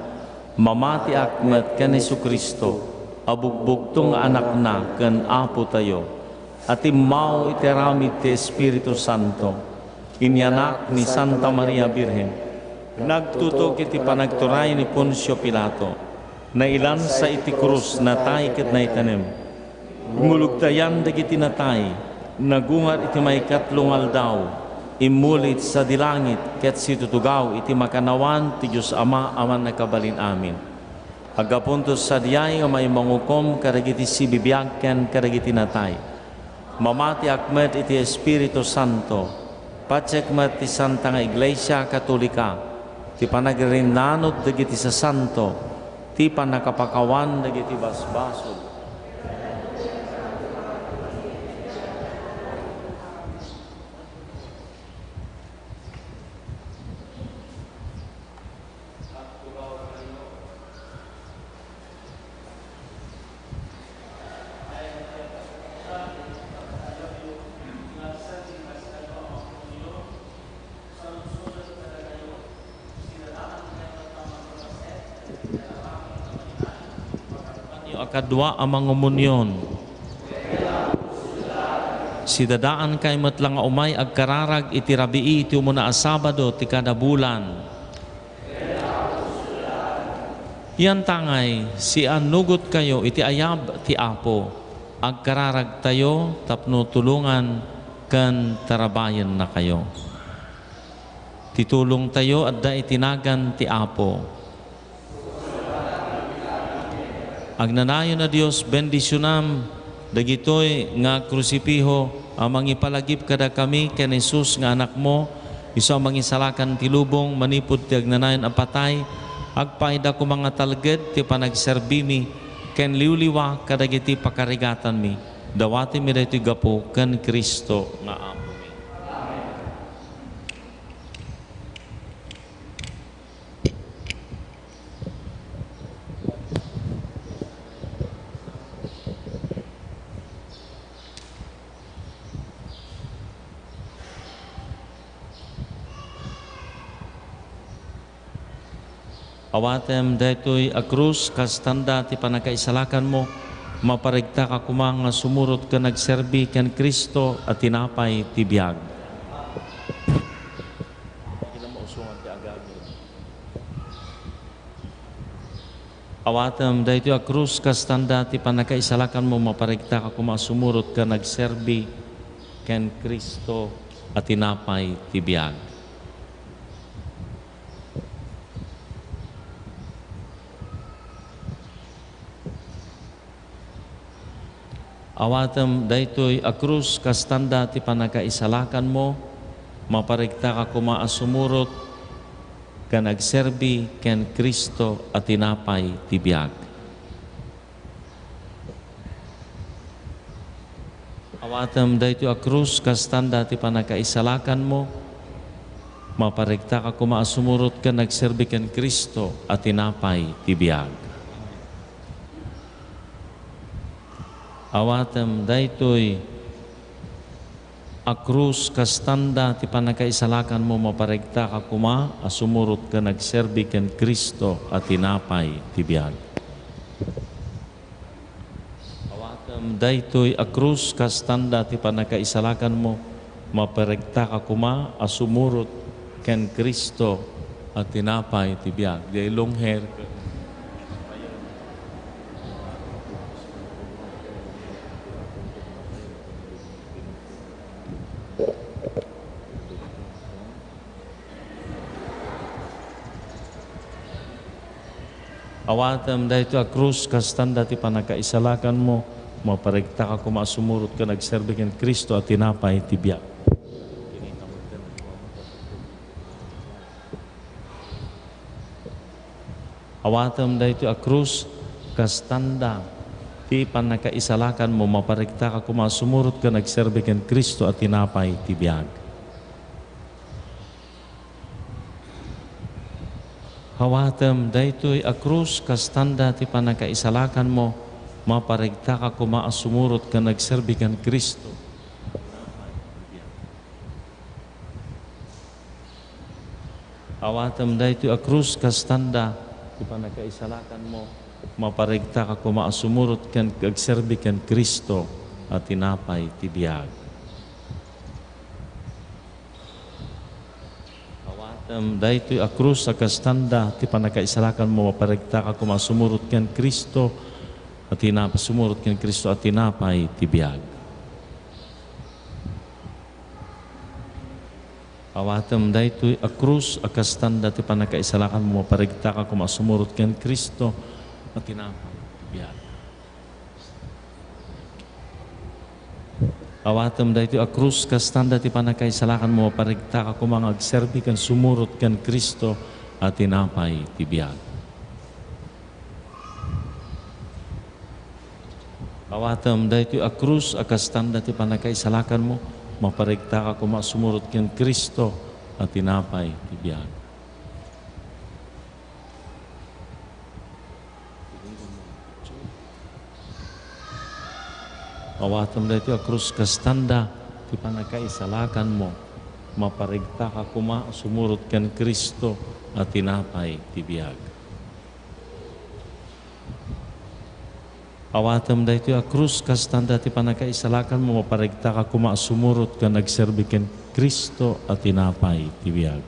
Mamatiak met ken Jesu-Cristo a bugbugtong nga Anakna ken Apotayo, a timmao iti aramid ti Espiritu Santo, inyanak ni Santa Maria Birhen, nagtutok iti panagturay ni Poncio Pilato, nailansa iti krus, natay ket naitanem. Immulogtayan dagiti natay, nagungar iti maikatlo nga aldaw, immulit sadi langit ket situtugaw iti makannawan ti Dios Ama a Mannakabalin-amin. Aggapunto sadiay nga maimangukom kadagiti sibibiag ken kadagiti natay. Mamatiak met iti Espiritu Santo, patiek met ti Santa nga Iglesia Katolika, ti panagrinnanod dagiti sasanto, ti pannakapakawan dagiti basbasol. Kadua a mangumunion. Sidadaankay met la nga umay agkararag iti rabii iti umuna a Sabado ti kada bulan. Yantangay, siannugotkayo iti ayab ti Apo, agkararagtayo tapno tulongan ken tarabayennakayo. Ti tulongtayo adda iti nagan ti Apo. Agnanayon a Dios, bendisionam dagitoy nga krusipiho a mangipalagip kadakami ken Jesus nga Anakmo, isu a mangisalakan ti lubong manipud ti agnanayon a patay, agpaayda koma nga talged ti panagserbimi ken liwliwa kadagiti pakarigatanmi. Dawatenmi daytoy gapu ken Cristo nga Apomi. Awatem daytoy a krus kas tanda ti pannakaisalakanmo, maparigtaka koma nga sumurot ken agserbi ken Cristo a tinapay ti biag. Awatem daytoy a krus kas tanda ti pannakaisalakanmo, maparigtaka koma a sumurot ken agserbi ken Cristo a tinapay ti biag. Awatem daytoy a krus kas tanda ti pannakaisalakanmo, maparigtaka koma a sumurot ken agserbi ken Cristo a tinapay ti biag. Awatem daytoy a krus kas tanda ti pannakaisalakanmo, maparigtaka koma a sumurot ken agserbi ken Cristo a tinapay ti biag. Awatem daytoy a krus kas tanda ti pannakaisalakanmo, maparigtaka koma a sumurot ken agserbi ken Cristo a tinapay ti biag. Awatem daytoy a krus kas tanda ti pannakaisalakanmo, maparigtaka koma a sumurot ken Cristo a tinapay ti biag. Diay long hair. Awatem daytoy a krus kas tanda ti pannakaisalakanmo, Maparegtaka koma a sumurot ken agserbi ken Cristo a tinapay ti biag. Awatem daytoy a krus, kastanda ti pannakaisalakanmo. Maparegtaka koma a sumurot ken agserbi ken Cristo a tinapay ti biag. Awatem daytoy a krus, kastanda ti pannakaisalakanmo. Maparegtaka koma a sumurot ken agserbi ken Cristo. Awatem daytoy a krus, kastanda ti pannakaisalakanmo. Maparegtaka koma a sumurot ken agserbi ken Cristo a tinapay ti biag. Awatem daytoy a krus a kastanda ti pannakaisalakanmo. Maparegtaka koma a sumurot ken Cristo a tinapay, sumurot ken Cristo a tinapay ti biag. Awatem daytoy a krus a kastanda ti pannakaisalakanmo. Maparegtaka koma a sumurot ken Cristo a tinapay ti biag. Awatem daytoy a krus, kastanda ti pannakaisalakanmo. Maparegtaka koma nga agserbi ken sumurot ken Cristo a tinapay ti biag. Awatem daytoy a krus a kastanda ti pannakaisalakanmo. Maparegtaka koma a sumurot ken Cristo a tinapay ti biag. Awatem daytoy a krus, kastanda ti pannakaisalakanmo. Maparegtaka koma a sumurot ken Cristo a tinapay ti biag. Awatem daytoy a krus, kastanda ti pannakaisalakanmo. Maparegtaka koma a sumurot ken agserbi ken Cristo a tinapay ti biag.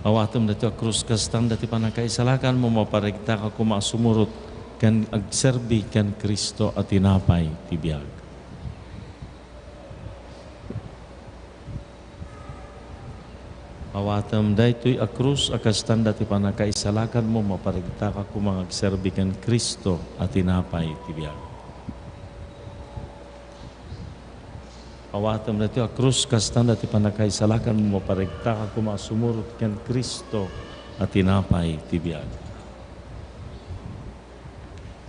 Awatem daytoy a krus, kastanda ti pannakaisalakanmo. Maparegtaka koma a sumurot ken agserbi ken Cristo a tinapay ti biag. Awatem daytoy a krus a kastanda ti pannakaisalakanmo. Maparegtaka koma nga agserbi ken Cristo a tinapay ti biag. Awatem daytoy a krus, kastanda ti pannakaisalakanmo. Maparegtaka koma a sumurot ken Cristo a tinapay ti biag.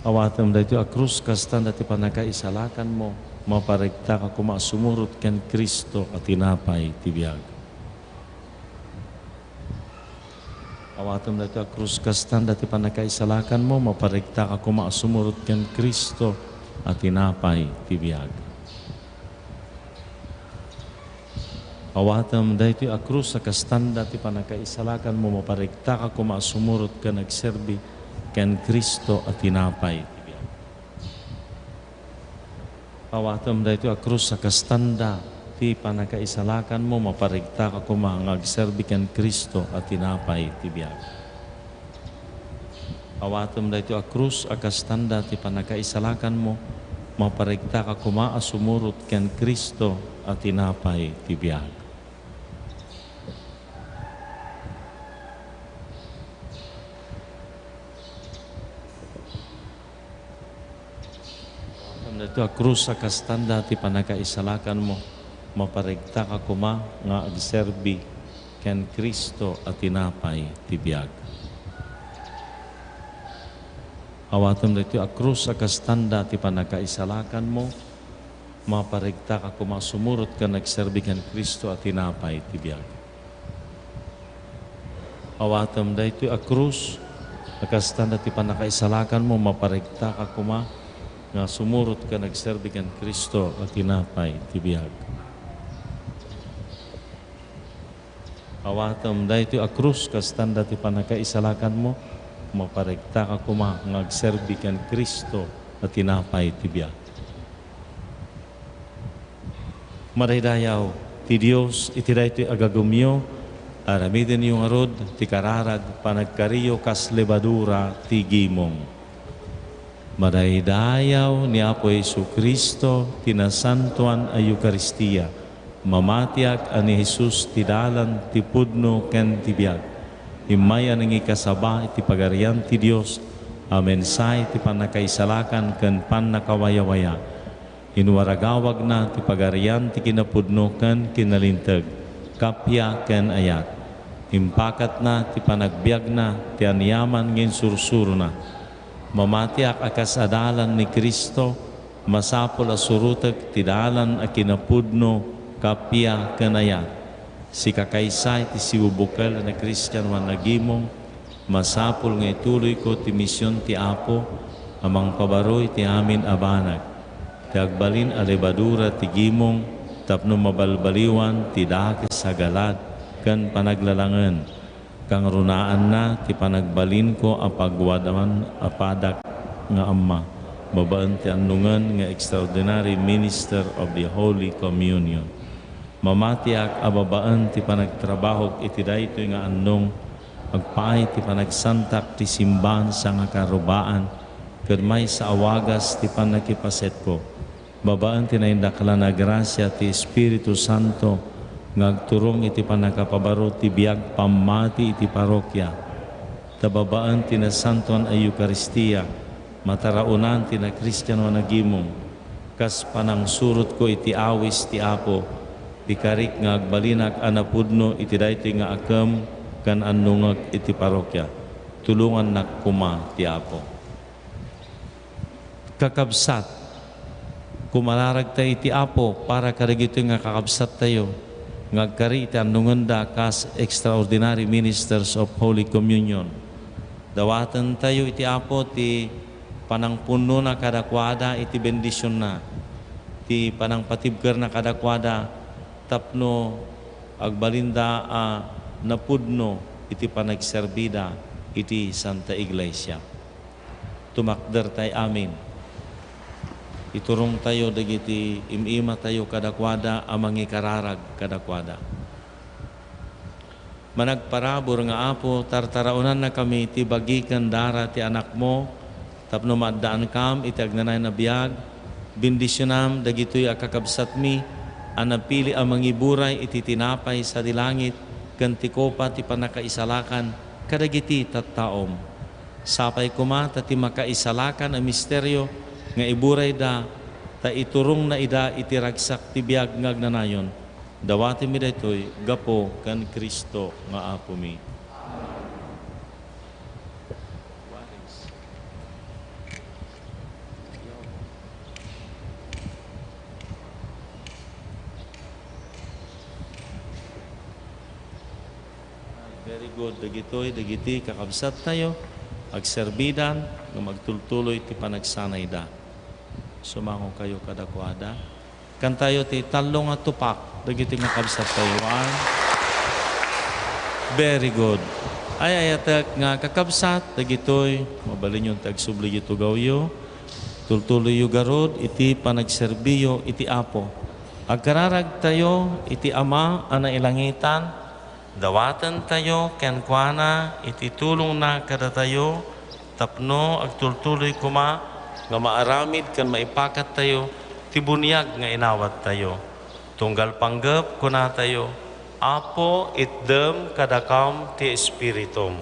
Awatem daytoy a krus, kastanda ti pannakaisalakanmo. Maparegtaka koma a sumurot ken Cristo a tinapay ti biag. Awatem daytoy a krus, kastanda ti pannakaisalakanmo. Maparegtaka koma a sumurot ken Cristo a tinapay ti biag. Awatem daytoy a krus a kastanda ti pannakaisalakanmo. Maparegtaka koma a sumurot ken agserbi ken Cristo a tinapay ti biag. Awatem daytoy a krus a kastanda ti pannakaisalakanmo. Maparegtaka koma nga agserbi ken Cristo a tinapay ti biag. Awatem daytoy a krus a kastanda ti pannakaisalakanmo. Maparegtaka koma a sumurot ken Cristo a tinapay ti biag. Awatem daytoy a krus a kastanda ti pannakaisalakanmo. Maparegtaka koma nga agserbi ken Cristo a tinapay ti biag. Awatem daytoy a krus a kastanda ti pannakaisalakanmo. Maparegtaka koma a sumurot ken agserbi ken Cristo a tinapay ti biag. Awatem daytoy a krus a kastanda ti pannakaisalakanmo. Maparegtaka koma nga sumurot ken agserbi ken Cristo a tinapay ti biag. Awatem daytoy a krus kastanda ti pannakaisalakanmo. Maparegtaka koma nga agserbi ken Cristo a tinapay ti biag. Madaydayaw ti Dios iti daytoy a gagumyo. Aramidenyo ngarud ti kararag panagkariyo kas lebadura ti gimong. Madaydayaw ni Apo Jesu-Cristo ti nasantoan a Eukaristia. Mamatiak a ni Jesus ti dalan, ti pudno, ken ti biag. Immay a nangikasaba iti Pagarian ti Dios, a mensahe ti pannakaisalakan ken pannakawayawaya. Inwaragawagna ti Pagarian ti kinapudno ken kinalinteg, kappia ken ayat. Impakatna ti panagbiagna ti aniaman nga insursurona. Mamatiak a kas adalan ni Cristo, masapul a surotek ti dalan a kinapudno, kappia ken ayat. Sika kaysa iti sibubukel a nakristiano a nagimong, masapul nga ituloyko ti mision ti Apo a mangpabaro iti amin a banag, ti agbalin a lebadura ti gimong tapno mabalbaliwan ti dakes a galad ken panaglalangen. Kangrunaanna ti panagbalinko a pagwadaan a padak nga amma, babaen ti annongen nga Extraordinary Minister of the Holy Communion. Mamatiak a babaen ti panagtrabahok iti daytoy nga annong, agpaay ti panagsantak ti simbaan sangakarubaan ken maysa a wagas ti pannakipasetko. Babaen ti naindaklan a grasia ti Espiritu Santo nga agturong iti pannakapabaro ti biag pammati iti parokia. Ta babaen ti nasantoan a Eukaristia, mataraonan ti nakristiano a nagimong, kas panangsurotko iti awis ti Apo, pikarik nga agbalinak a napudno iti daytoy nga akem ken annongek iti parokia. Tulongannak koma ti Apo. Kakabsat, kumararagtayo iti Apo para kadagitoy nga kakabsattayo nga agkari iti annongenda kas Extraordinary Ministers of Holy Communion. Dawatentayo iti Apo ti panangpunnona kadakuada iti bendisionna, ti panangpatibkerna kadakuada tapno agbalinda a napudno iti panagserbida iti Santa Iglesia. Tumakdertay amin. Iturongtayo dagiti im-imatayo kadakuada a mangikararag kadakuada. Managparabur nga Apo, tartaraonannakami ti bagi ken dara ti Anakmo tapno maaddaankam iti agnanayon a biag. Bendisionam dagitoy a kakabsatmi a napili a mangiburay iti tinapay sadi langit ken ti kopa ti pannakaisalakan kadagiti tattaom. Sapay koma ta ti makaisalakan a misterio nga iburayda ta iturongna ida iti ragsak ti biag nga agnanayon. Dawatenmi daytoy gapu ken Cristo nga Apomi. Very good. Dagitoy dagiti kakabsattayo, agserbidan ngem agtultuloy ti panagsanayda. Sumangokayo kadakuada. Kantayo ti tallo nga tupak dagiti nga kabsattayo. One. Very good. Ay-ayatek nga kakabsat dagitoy, mabalinyon ti agsubli iti tugawyo. Tultuloyyo garud iti panagserbiyo iti Apo. Agkararagtayo iti Ama a nailangitan, dawatentayo kenkuana iti tulongna kadatayo tapno agtultuloy koma nga maaramid ken maipakattayo ti buniag nga inawattayo. Tunggal panggep, kunatayo, "Apo, itdem kadakam ti Espiritum."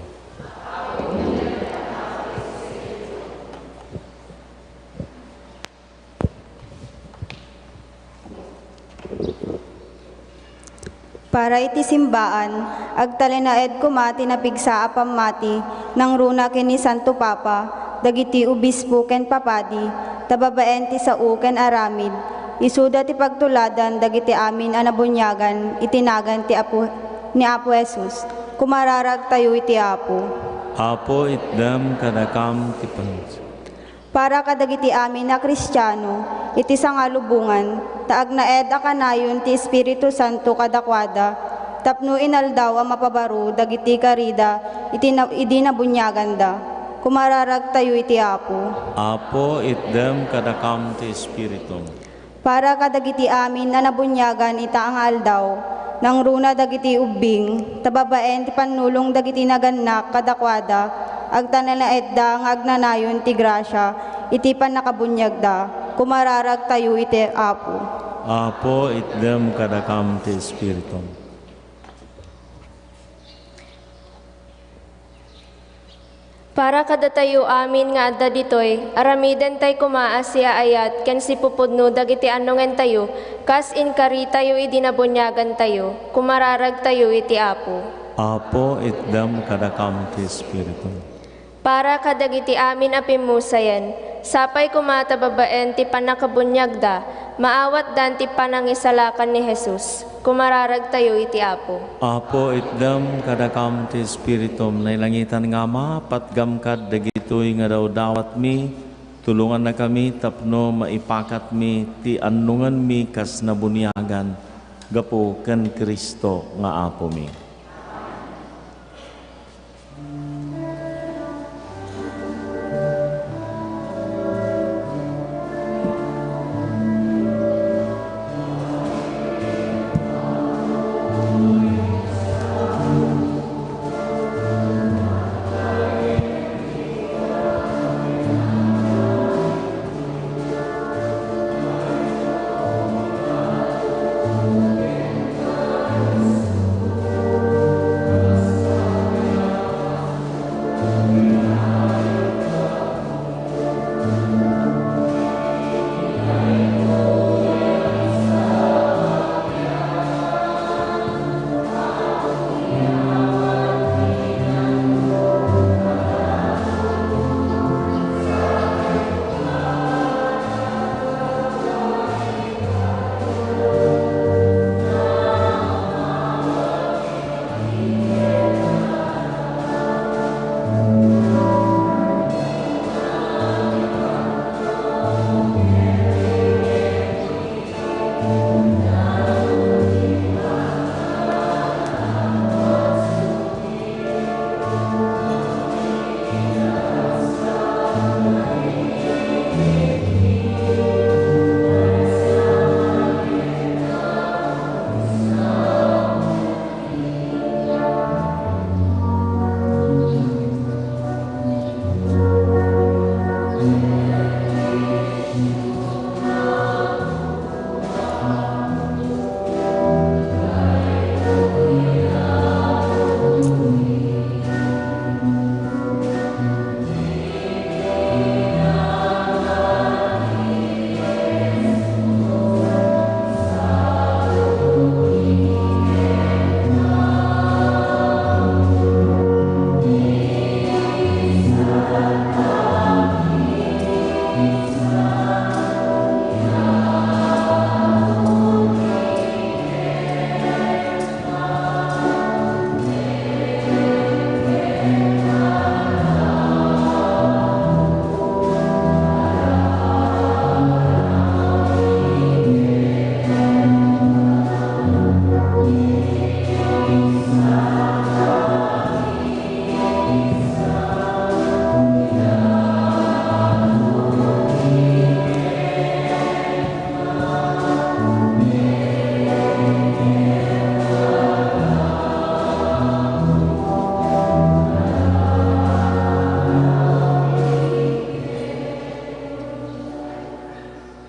Para iti simbaan, agtalinaed koma ti napigsa a pammati nangruna ken ni Santo Papa, dagiti obispo ken papadi, ta babaen ti sao ken aramid, isuda ti pagtuladan dagiti amin a nabuniagan iti nagan ti Apo, ni Apo Jesus. Kumararagtayo iti Apo. Apo, itdem kadakam ti pans- Para kadagiti amin a Kristiano iti sangalubongan, ta agnaed a kanayon ti Espiritu Santo kadakuada, tapno inaldaw a mapabaro dagiti karida iti na-, idi nabuniaganda. Kumararagtayo iti Apo. Apo, itdem kadakam ti Espiritum. Para kadagiti amin a nabuniagan ita nga aldaw, nangruna dagiti ubbing, ta babaen ti pannulong dagiti nagannak kadakuada, agtalinaedda nga agnanayon ti grasia iti pannakabuniagda. Kumararagtayo iti Apo. Apo, itdem kadakam ti Espiritum. Para kadatayo amin nga adda ditoy, aramidentayo koma a siaayat ken sipupudno dagiti annongentayo, kas inkaritayo idi nabuniagantayo, kumararagtayo iti Apo. Apo, itdem kadakam ti Espiritu. Para kadagiti amin a pimmusayen, sapay koma ta babaen ti pannakabuniagda, maawatdan ti panangisalakan ni Jesus. Kumararagtayo iti Apo. Apo, itdem kadakam ti Espiritum. Nailangitan nga Ama, patgam kad dagitoy nga dawdawatmi, tulongannakami tapno maipakatmi ti annonganmi kas nabuniagan gapu ken Cristo nga Apomi.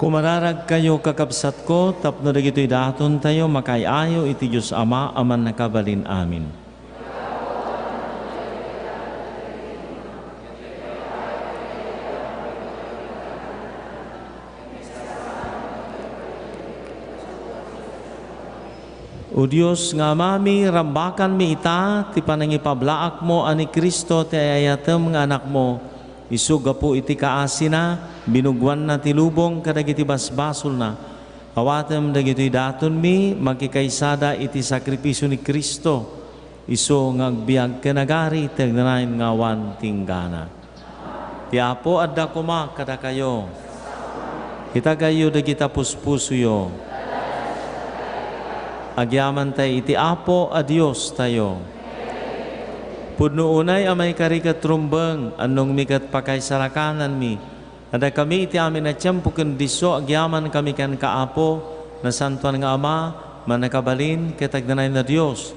Kumararagkayo, kakabsatko, tapno dagitoy datontayo makaay-ayo iti Dios Ama a Mannakabalin-amin. O Dios nga Amami, rambakanmi ita ti panangipablaakmo a ni Cristo ti ay-ayatem nga Anakmo. Isu gapu iti kaasina, binugoanna ti lubong kadagiti basbasolna. Awatem dagitoy datonmi makikaysada iti sakripisio ni Cristo, isu nga agbiag ken agari ti agnanayon nga awan ti inggana. Ti Apo adda koma kadakayo. Itagayyo dagita puspusoyo. Agyamantay iti Apo a Diostayo. Pudno unay a maikari ket rumbeng, annongmi ket pakaisalakananmi. Adda kami iti amin a tiempo ken disso agyamankami kenka, Apo, Nasantoan nga Ama, Mannakabalin, ket Agnanayon a Dios.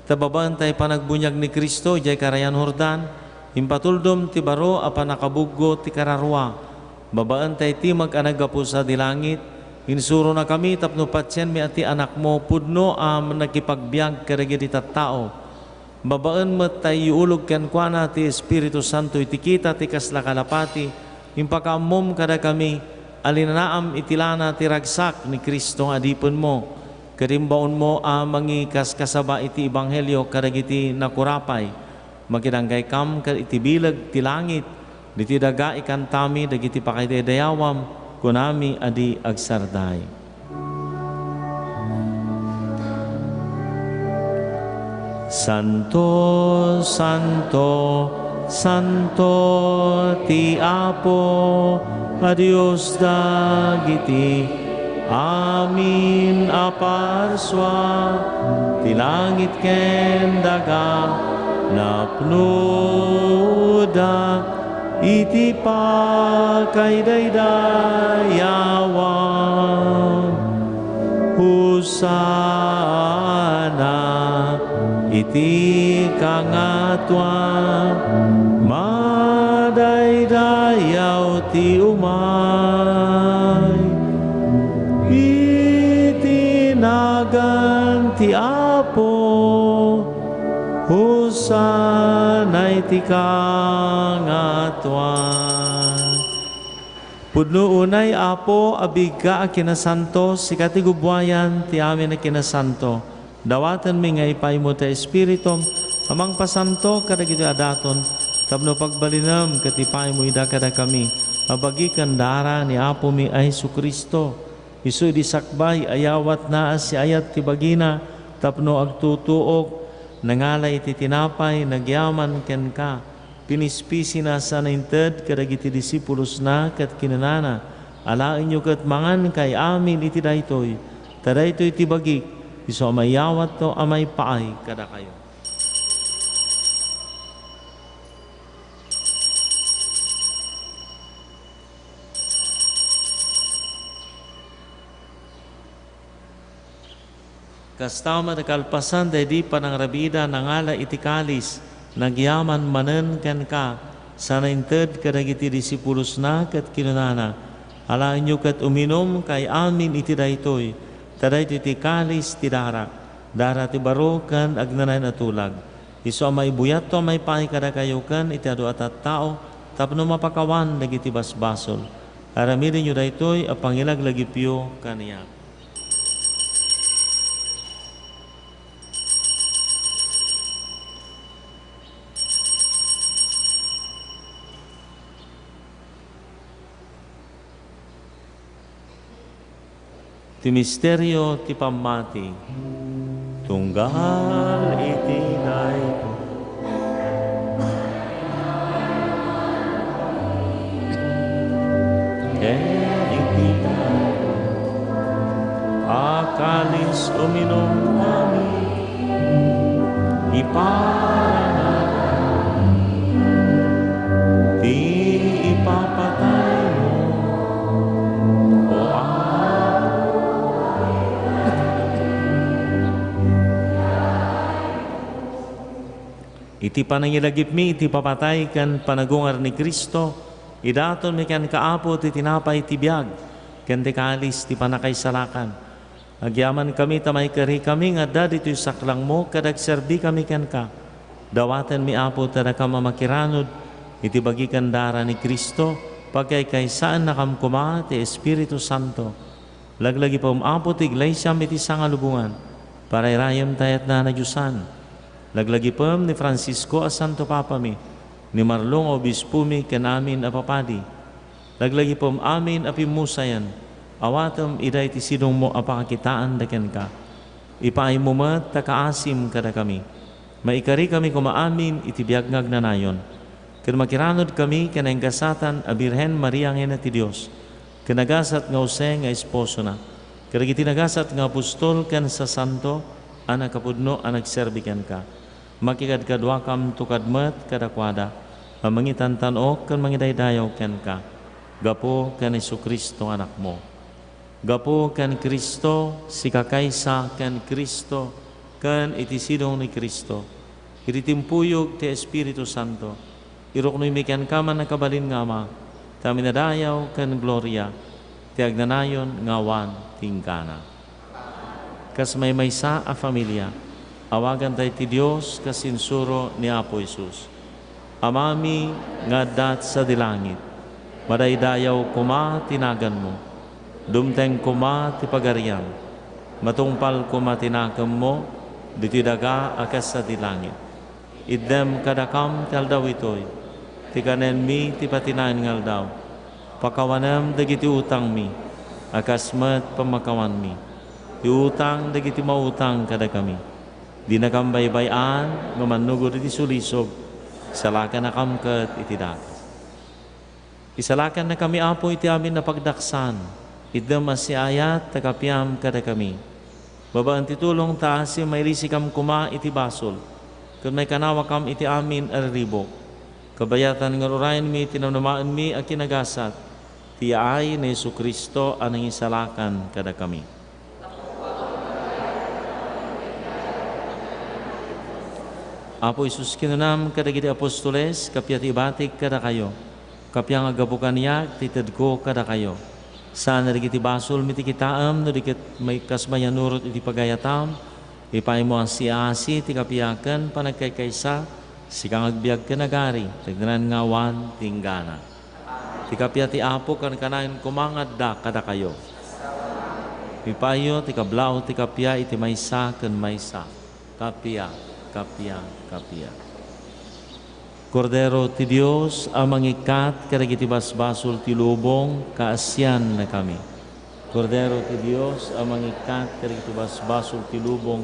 Ta babaen tay panagbuniag ni Cristo idiay Karayan Jordan, impatuldom ti baro a pannakabuggo ti kararua. Babaen tay timek a naggapu sadi langit, insuronakami tapno patienmi a ti Anakmo pudno a nakipagbiag kadagiti tattao. Babaen met ta iulog kenkuana ti Espiritu Santo iti kita ti kasla kalapati, impakaammom kadakami a linanaam iti lana ti ragsak ni Cristo nga adipenmo, ket imbaonmo a mangikaskasaba iti ebanghelio kadagiti nakurapay. Makidankaykam ket iti bileg ti langit, ditoy daga ikantami dagiti pakaidayawam, kunami a di agsardeng. Santo, santo, santo ti Apo a Dios dagiti amin a parsua, ti langit ken daga napnoda iti pakaidaydayawan. Hosanna iti kangatoan, madaydayaw ti umay iti nagan ti Apo. Hosanna iti kangatoan. Pudno unay, Apo, a biigka a kinasanto, sika ti gubuayan ti amin a kinasanto. Dawatenmi nga ipaaymo ti Espiritum a mangpasanto kadagiti adaton, tapno pagbalinem ket ipaaymo ida kadakami a bagi ken dara ni Apomi a Jesu-Cristo. Isu idi sakbay, ayawatna a siayat ti bagina tapno agtutuok, nangala iti tinapay, nagyaman kenka, pinispisina sana inted kadagiti disipulosna ket kinunana, "Alaenyo ket mangankay amin iti daytoy, ta daytoy ti bagik, isu a mayawatto a maipaay kadakayo." Kasta met, kalpasan daydi panangrabiida, nangala iti kalis, nagyaman manen kenka, sana inted kadagiti disipulosna ket kinunana, "Alaenyo ket uminumkay amin iti daytoy, ta daytoy ti kalis ti darak, dara ti baro ken agnanayon a tulag. Isu a maibuyatto a maipaay kadakayo ken iti adu a tattao tapno mapakawan dagiti basbasol. Aramidenyo daytoy a pangilaglagipyo kaniak." Ti misterio ti pammati. Tunggal iti daytoy ken iti daytoy a kalis, uminumkami. Iparangadan ti ipapataymo, O Apo. Iti panangilagipmi iti papatay ken panagungar ni Cristo, idatonmi kenka, Apo, ti tinapay ti biag ken ti kalis ti pannakaisalakan. Agyamankami ta maikarikami nga adda ditoy saklangmo ket agserbikami kenka. Dawatenmi, Apo, ti dakam a makiranod iti bagi ken dara ni Cristo, pagkaykaysannakam koma ti Espiritu Santo. Laglagipem, Apo, ti iglesiam iti sangalubongan. Parairayem ta yatna nadiosan. Laglagipem ni Francisco a Santo Papami, ni Marlon a Obispomi ken amin a papadi. Laglagipem amin a pimmusayan, awatem ida iti sidongmo a pakakitaan da kenka. Ipaaymo met ta kaasim kadakami. Maikarikami koma amin iti biag nga agnanayon, ket makiranudkami ken naingasatan a Birhen Maria nga Ina ti Dios, ken nagasat nga Jose nga esposona, ket dagiti nagasat nga apostol ken sasanto a nakapudno a nagserbi kenka. Makikadkaduakamto kad met kadakuada a mangitantan-ok ken mangidaydayaw kenka, gapu ken Jesu-Cristo nga Anakmo. Gapu ken Cristo, sikakaysa ken Cristo, ken iti sidong ni Cristo, iti timpuyog ti Espiritu Santo, iruknoymi kenka, mannakabalin nga Ama, ti amin a dayaw ken gloria, ti agnanayon nga awan ti inggana. Kas maymaysa a familia, Awagantayo ti Dios kas insuro ni Apo Jesus. Amami nga adda sadi langit, madaydayaw koma ti naganmo. Dumteng koma ti pagariam. Matungpal koma ti nakemmo ditoy daga a kas sadi langit. Itdem kadakam ti aldaw itoy ti kanenmi ti patinayan nga aldaw. Pakawanem dagiti utangmi a kas met pammakawanmi ti utang dagiti mautang kadakami. Dinakam baybay-an nga mannugod iti sulisog, isalakannakam ket iti daga. Isalakannakami, Apo, iti amin a pagdaksan, itdem a siayat ta kapiam kadakami. Babaen ti tulong ta asi mairisikam koma iti basol, ket maikanawakam iti amin a riribuk. Kabayatan nga urayenmi ti namnamaenmi a kinagasat, ti yaay ni Jesu-Cristo a nangisalakan kadakami. Apo Jesus, kinunam kadagiti apostoles, kappia ti ibatik kadakayo, kappia nga gapu kaniak ti itedko kadakayo. Saan dagiti basolmi ti kitaem, no di ket may-, kas mayannurot iti pagayatam, ipaymo a siasi ti kappia ken panagkaykaysa, sika nga agbiag ken agari, tagnanan nga awan ti inggana. Ti kappia ti Apo kankanayon koma nga adda kadakayo. Ipayyo ti kablaaw ti kappia iti maysa ken maysa. Kappia, kappia, kappia. Kordero ti Dios a mangikkat kadagiti basbasol ti lubong, kaasiannakami. Kordero ti Dios a mangikkat kadagiti basbasol ti lubong,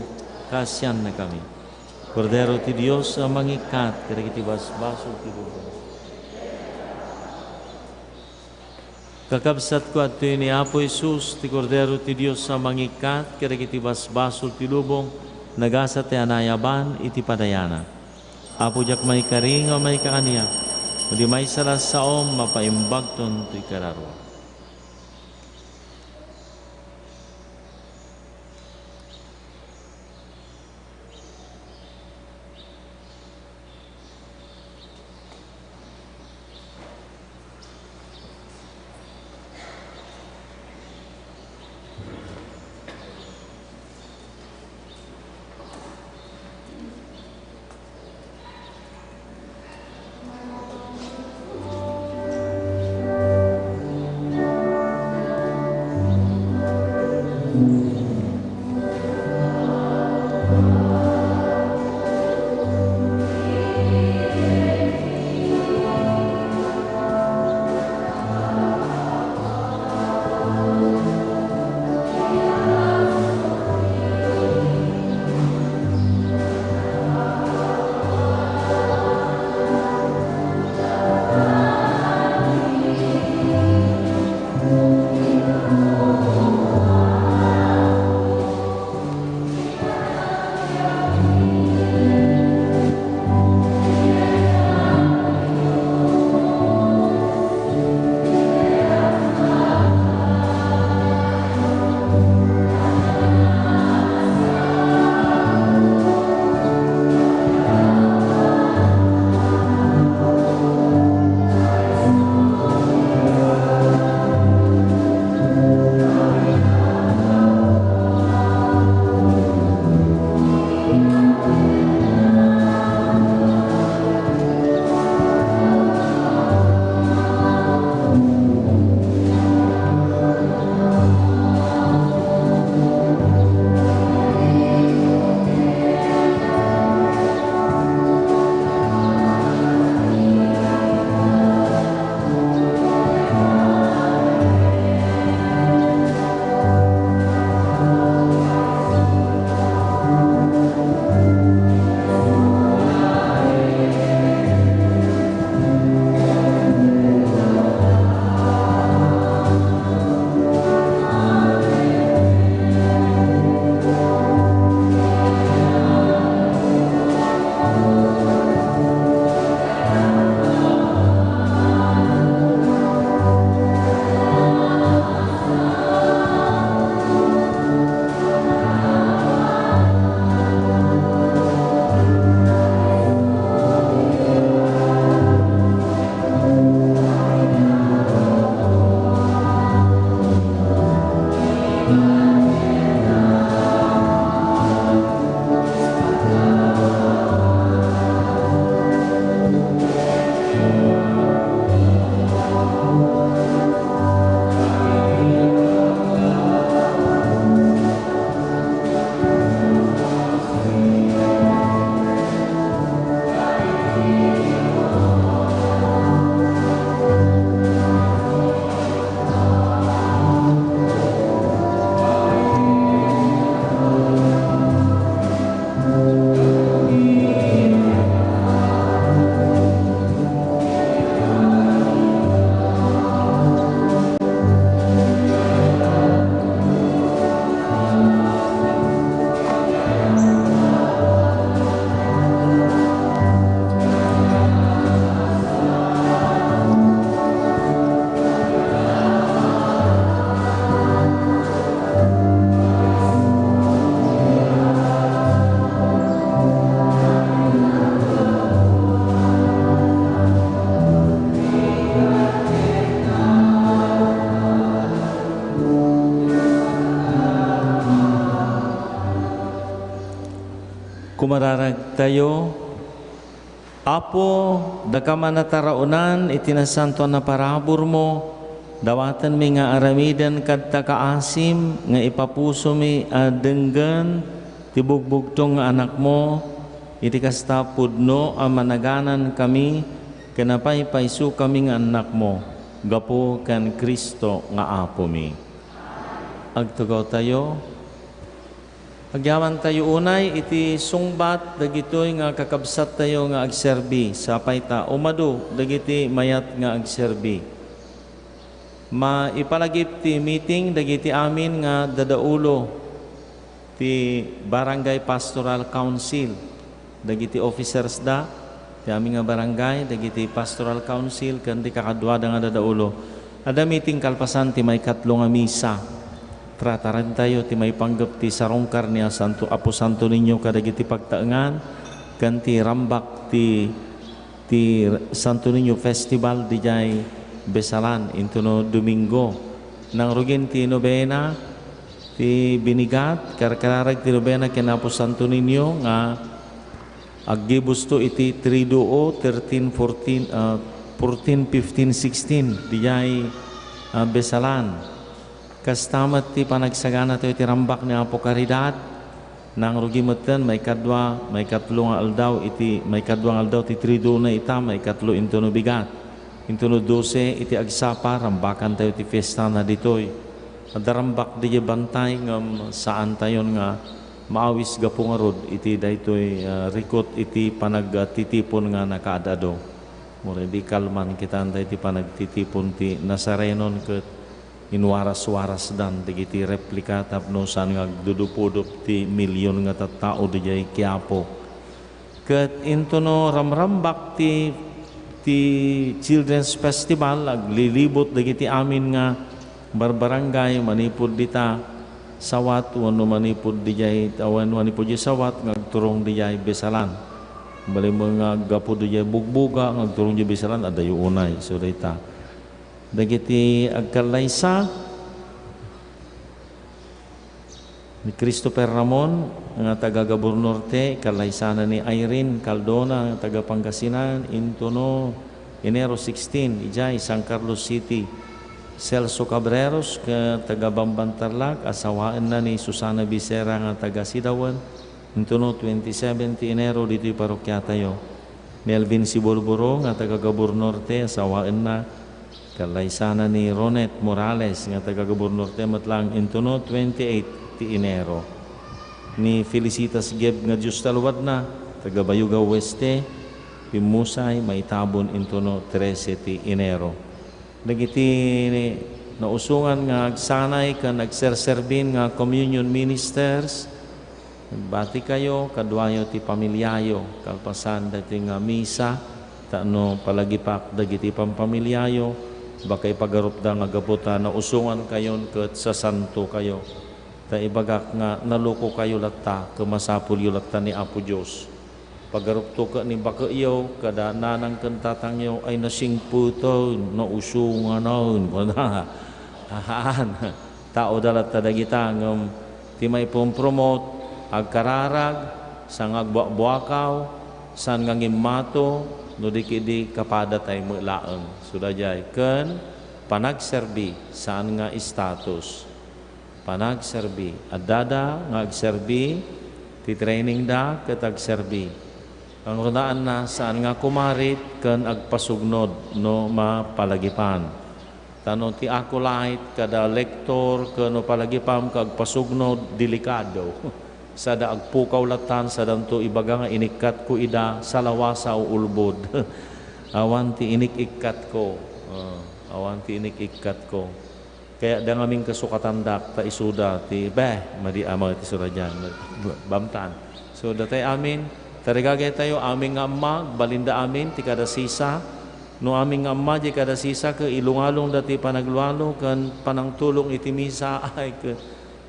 kaasiannakami. Kordero ti Dios a mangikkat kadagiti basbasol ti lubong. Kakabsatko, adtoy ni Apo Jesus, ti Kordero ti Dios a mangikkat kadagiti basbasol ti lubong, nagasat ti anayaban iti padayana. Apo, diak maikari nga maika kaniak, no di maysa la saom, mapaimbagton toy kararua. Kumararagtayo. Apo, dakam a nataraonan iti nasantoan a paraburmo, dawatenmi nga aramiden kadta kaasim nga ipapusomi a denggen ti bugbugtong nga Anakmo, iti kasta pudno a managanankami ken napaypaysukami nga annakmo gapu ken Cristo nga Apomi. Agtugawtayo. Agyamantayo unay iti sungbat dagitoy nga kakabsattayo nga agserbi. Sapay ta umadu dagiti mayat nga agserbi. Maipalagip ti meeting dagiti amin nga dadaulo ti Barangay Pastoral Council, dagiti officers da, ti amin nga barangay, dagiti Pastoral Council, ken ti kakaduada nga dadaulo. Adda meeting kalpasan ti maikatlo nga misa. Tratarentayo ti maipanggep ti sarungkar ni a Santo, Apo Santo Niño kadagiti pagtaengan, ken ti rambak ti, ti Santo Niño Festival didiay Besalan, intono Domingo. Nangrugin ti nobena, ti binigat, karkararag ti nobena ken Apo Santo Niño nga aggibusto iti three duo, thirteen, fourteen, ah, fourteen, fifteen, sixteen, didiay, ah, Besalan. Kasta met ti panagsaganatayo iti rambak ni Apo Caridad. Nangrugi metten, maikadua, maikatlo nga aldaw iti, maikadua nga aldaw ti three duo na ita, maikatlo intono bigat. Intono dose iti agsapa, rambakantayo ti fiestana ditoy. Adda rambak didiay bantay ngem saantayon nga maawis gapu ngarud iti daytoy, ah, rikut iti panagtitipon nga nakaad-adu. Uray di kalman kitaan daytoy panagtitipon ti Nazarenon ket inwaras-warasdan dagiti replika tapno saan nga agdudupudup ti milion nga tattao didiay Quiapo. Ket intono ramrambak ti, ti Children's Festival, aglilibot dagiti amin nga barbarangay manipud dita Sawat wenno manipud didiay, awan manipud didiay Sawat nga agturong didiay Besalan. Bali met nga aggapu didiay Bugboga nga agturong didiay Besalan, adayo unay. So, dayta. Dagiti agkallaysa, ni Christopher Ramon nga taga Gabur Norte, kallaysana ni Irene Caldona nga taga Pangasinan, intono Enero sixteen, idiay San Carlos City. Celso Cabreros nga taga Bamban Tarlac, asawaenna ni Susana Becerra nga taga Sidawen, intono twenty-seven ti Enero ditoy parokiatayo. Melvin Siburburo nga taga Gabur Norte, asawaenna. Kallaysana ni Ronet Morales nga taga Gabur Norte met lang intono twenty-eight ti Enero. Ni Felicitas Geb nga Diyos ta luwadna, taga Bayugaw Oeste, pimmusay, maitabon intono trese ti Enero. Dagiti nausongan nga agsanay ken agserserbin nga communion ministers, Agbatikayo, kaduayo ti pamiliayo, kalpasan daytoy nga misa, tapno palagipak dagiti pampamiliayo, baka ipagarupda nga gapu ta nausongankayon ket sasantokayo. Ta ibagak nga nalukokayo latta, ket masapulyo latta ni Apo Dios. Pagarupto ket ni bakeyo, kada nanang ken tatangyo ay nasingpeten, nausonganen, kunana. Haan. Taoda latta dagita, ngem ti maipumpromot, agkararag, saan nga agbuakbuakaw, saan nga ngimmato, no di ketdi kapadatay met laeng. Suda diay, ken panagserbi, saan nga estatus. Panagserbi. Addada nga agserbi, ti training da ket agserbi. Kangrunaanna, saan nga kumarit ken agpasugnod no mapalagipan. Ta no ti acolyte kada lector ken no palagipam ket agpasugnod, delikado. Sada agpukaw lattan, sadanto ibaga nga inikkatko ida, salawasa o ulbod. Awan ti inik-ikkatko. Ah, awan ti inik-ikkatko. Kaya da ngamin kasukatandak, ta isuda ti, beh, madi a mga ti sura diyan. Bamtan. So, datay amin, tarigagay tayo, amin nga amma, balinda amin, ti kada sisa. No amin nga amma, di kada sisa, ket ilungalongda ti panaglualo, ken panangtulong iti misa, ay, ket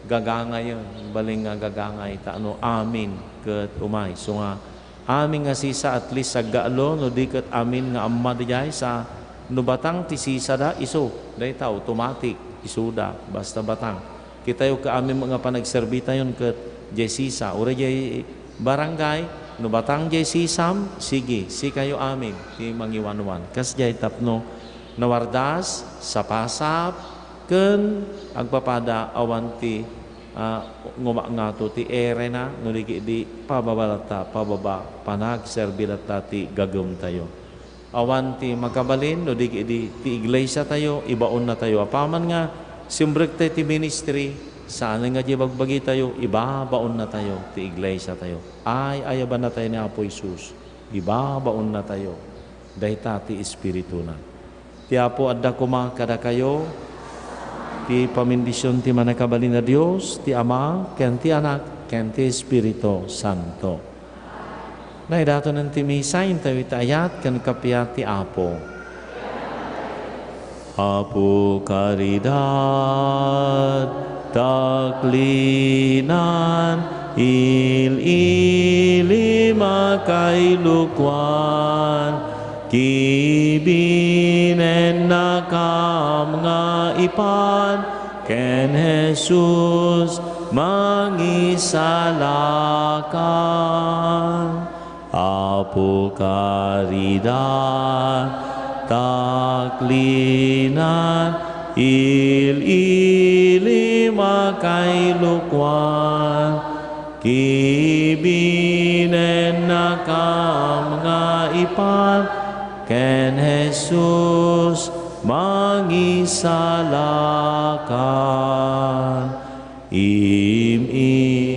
gagangayen, balin nga gagangay, ta no amin, ket umay. So nga, amin nga sisa, at least, saggaalo, no di ket amin nga amma, diay, sa, no batang ti sisa da, isu, dayta, automatic, isuda, basta batang. Kitayo, ket amin nga panagserbi tayon, ket, diay sisa, uray diay Barangay, no batang diay sisam, sige, sikayo amin ti mangiwanwan. Kasdiay tapno nawardas, sapasap, ken agpapada awan ti, ah, ngumakngato ti erena, no di idi pababa latta, pababa, panagserbi latta ti gagemtayo. Awan ti makabalin no di idi ti iglesiatayo, ibaonnatayo. Apaman nga simrektayo ti ministry, saan nga di bagbagitayo, ibabaonnatayo ti iglesiatayo. Ay, ayabannatayo ni Apo Jesus, ibabaonnatayo. Dayta ti Espirituna. Ti Apo adda koma kadakayo, ti pamindision ti Mannakabalin a Dios, ti Ama, ken ti Anak, ken ti Espiritu Santo. Naidatonen ti misa, intayo iti ayat ken kappia ti Apo. Apo, karidad, taklinan, il-ili, makailukuan, kibinennakam nga ipan ken Jesus mangisalakan. Apo, karidad, taklinan, il-ili, makailukuan, kibinennakam nga ipan ken Jesus mangisalakan. Im-, im-,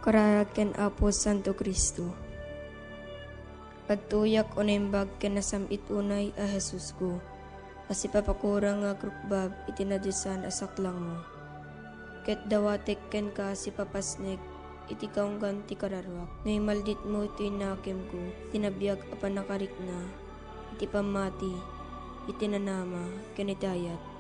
Kararag ken Apo Santo Cristo. Agtuyak o naimbag ken nasam-it unay a Jesusko, a sipapakurang nga agrukbab iti nadiosan a saklangmo. Ket dawatek kenka a sipapasnek iti kaunggan ti kararuak. No imalditmo ti nakemko, ti nabiag a pannakarikna, iti pammati, iti nanama, ken iti ayat.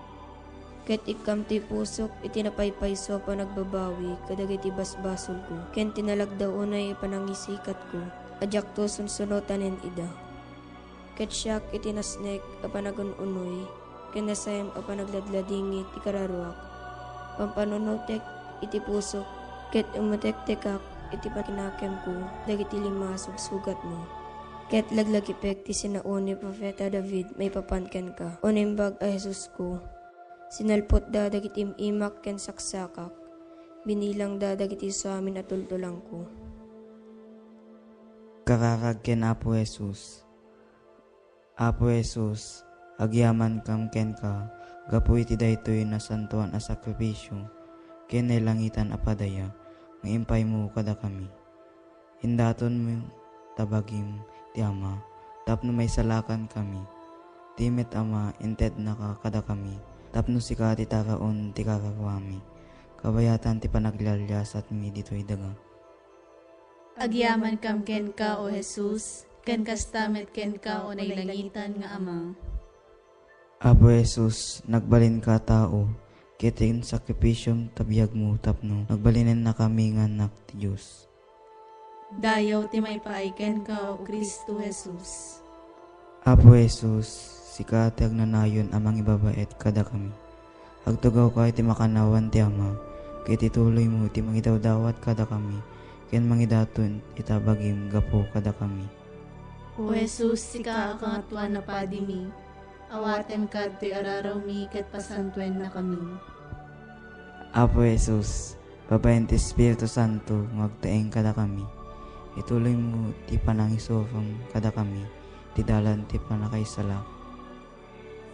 Ket ikkam ti pusok iti napaypayso a panagbabawi kadagiti basbasolko, ken ti nalagda unay a panangisikatko a diakto sunsunotanen ida. Ket siak iti nasnek a panagun-unoy ken nasayam a panagladladingit ti kararuak, pampanunotek iti pusok, ket umutektekak iti pakinakemko dagiti lima a sugsugatmo. Ket laglagipek ti sinao ni Profeta David maipapan kenka, o Naimbag a Jesusko. Sinalputda dagiti im-imak ken saksakak, binilangda dagiti suamin a tultulangko. Kararag ken Apo Jesus. Apo Jesus, agyamankam kenka gapu iti daytoy nasantoan a sakrifisio ken nailangitan a padaya nga impaymo kadakami. Indatonmo ta bagim ti Ama tapno maisalakankami. Ti met Ama, intednaka kadakami tapno sika ti taraon ti kararuami, kabayatan ti panaglialiasatmi ditoy daga. Agyamankam kenka, O Jesus, ken kasta met kenka, O nailangitan nga Ama. Apo Jesus, nagbalinka a tao, ket ti insakripisom ta biagmo tapno nagbalinennakami nga annak ti Dios. Dayaw ti maipaay kenka, O Cristo Jesus. Apo Jesus, sika ti agnanayon a mangibabaet kadakami. Agtugawka iti makannawan ti Ama, ket ituloymo iti mangidawdawat kadakami, ken mangidaton ita bagim gapu kadakami. O Jesus, sika a Kangatuan a Padimi, awatenka ditoy ararawmi ket pasantuennakami. Apo Jesus, babaen ti Espiritu Santo nga agtaeng kadakami, ituloymo ti panangisurem kadakami ti dalan ti pannakaisalak.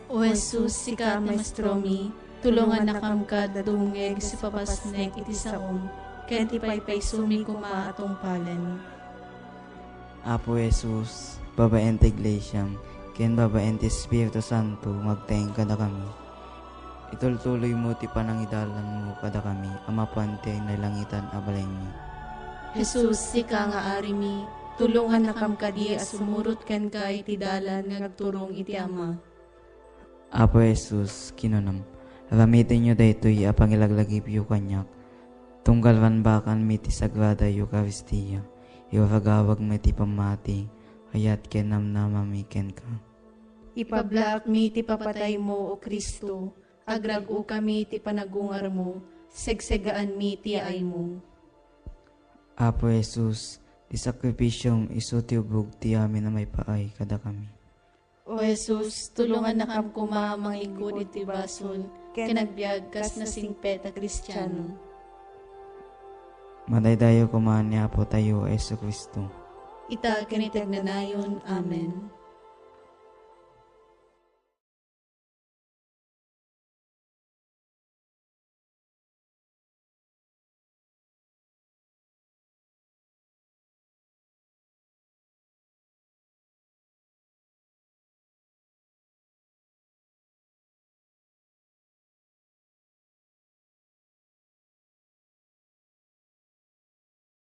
O Jesus, sika a Maestromi, tulongannakam kad dumngeg sa ipapasnek iti saom, ken ti paypaysomi koma a tungpalen. Apo Jesus, babaen ti Iglesiam, ken babaen ti Espiritu Santo, nga agtaeng kadakami. Itultuloymo ti panangidalanmo kadakami a mapan ti nailangitan a balaymi. Jesus, sika nga Arimi, tulongannakam kadi a sumurot kenka iti dalan nga agturong iti Ama. Apo Jesus, kinunam, aramidenyo daytoy a pangilaglagipyo kaniak, tunggal banbakanmi ti Sagrada Eukaristia, iragawagmi ti pammati, ayat ken namnamami kenka. Ipablaakmi ti papataymo, O Cristo, agrag-okami ti panagungarmo, segsegaanmi ti yaaymo. Apo Jesus, ti sakrifisiom isu ti ubog ti amin a maipaay kadakami. O Jesus, tulongannakam koma a mangikkud iti basol ken agbiag kas nasingpet a Kristiano. Madaydayaw koma ni Apotayo a Jesu-Cristo. Ita ken iti agnanayon. Amen.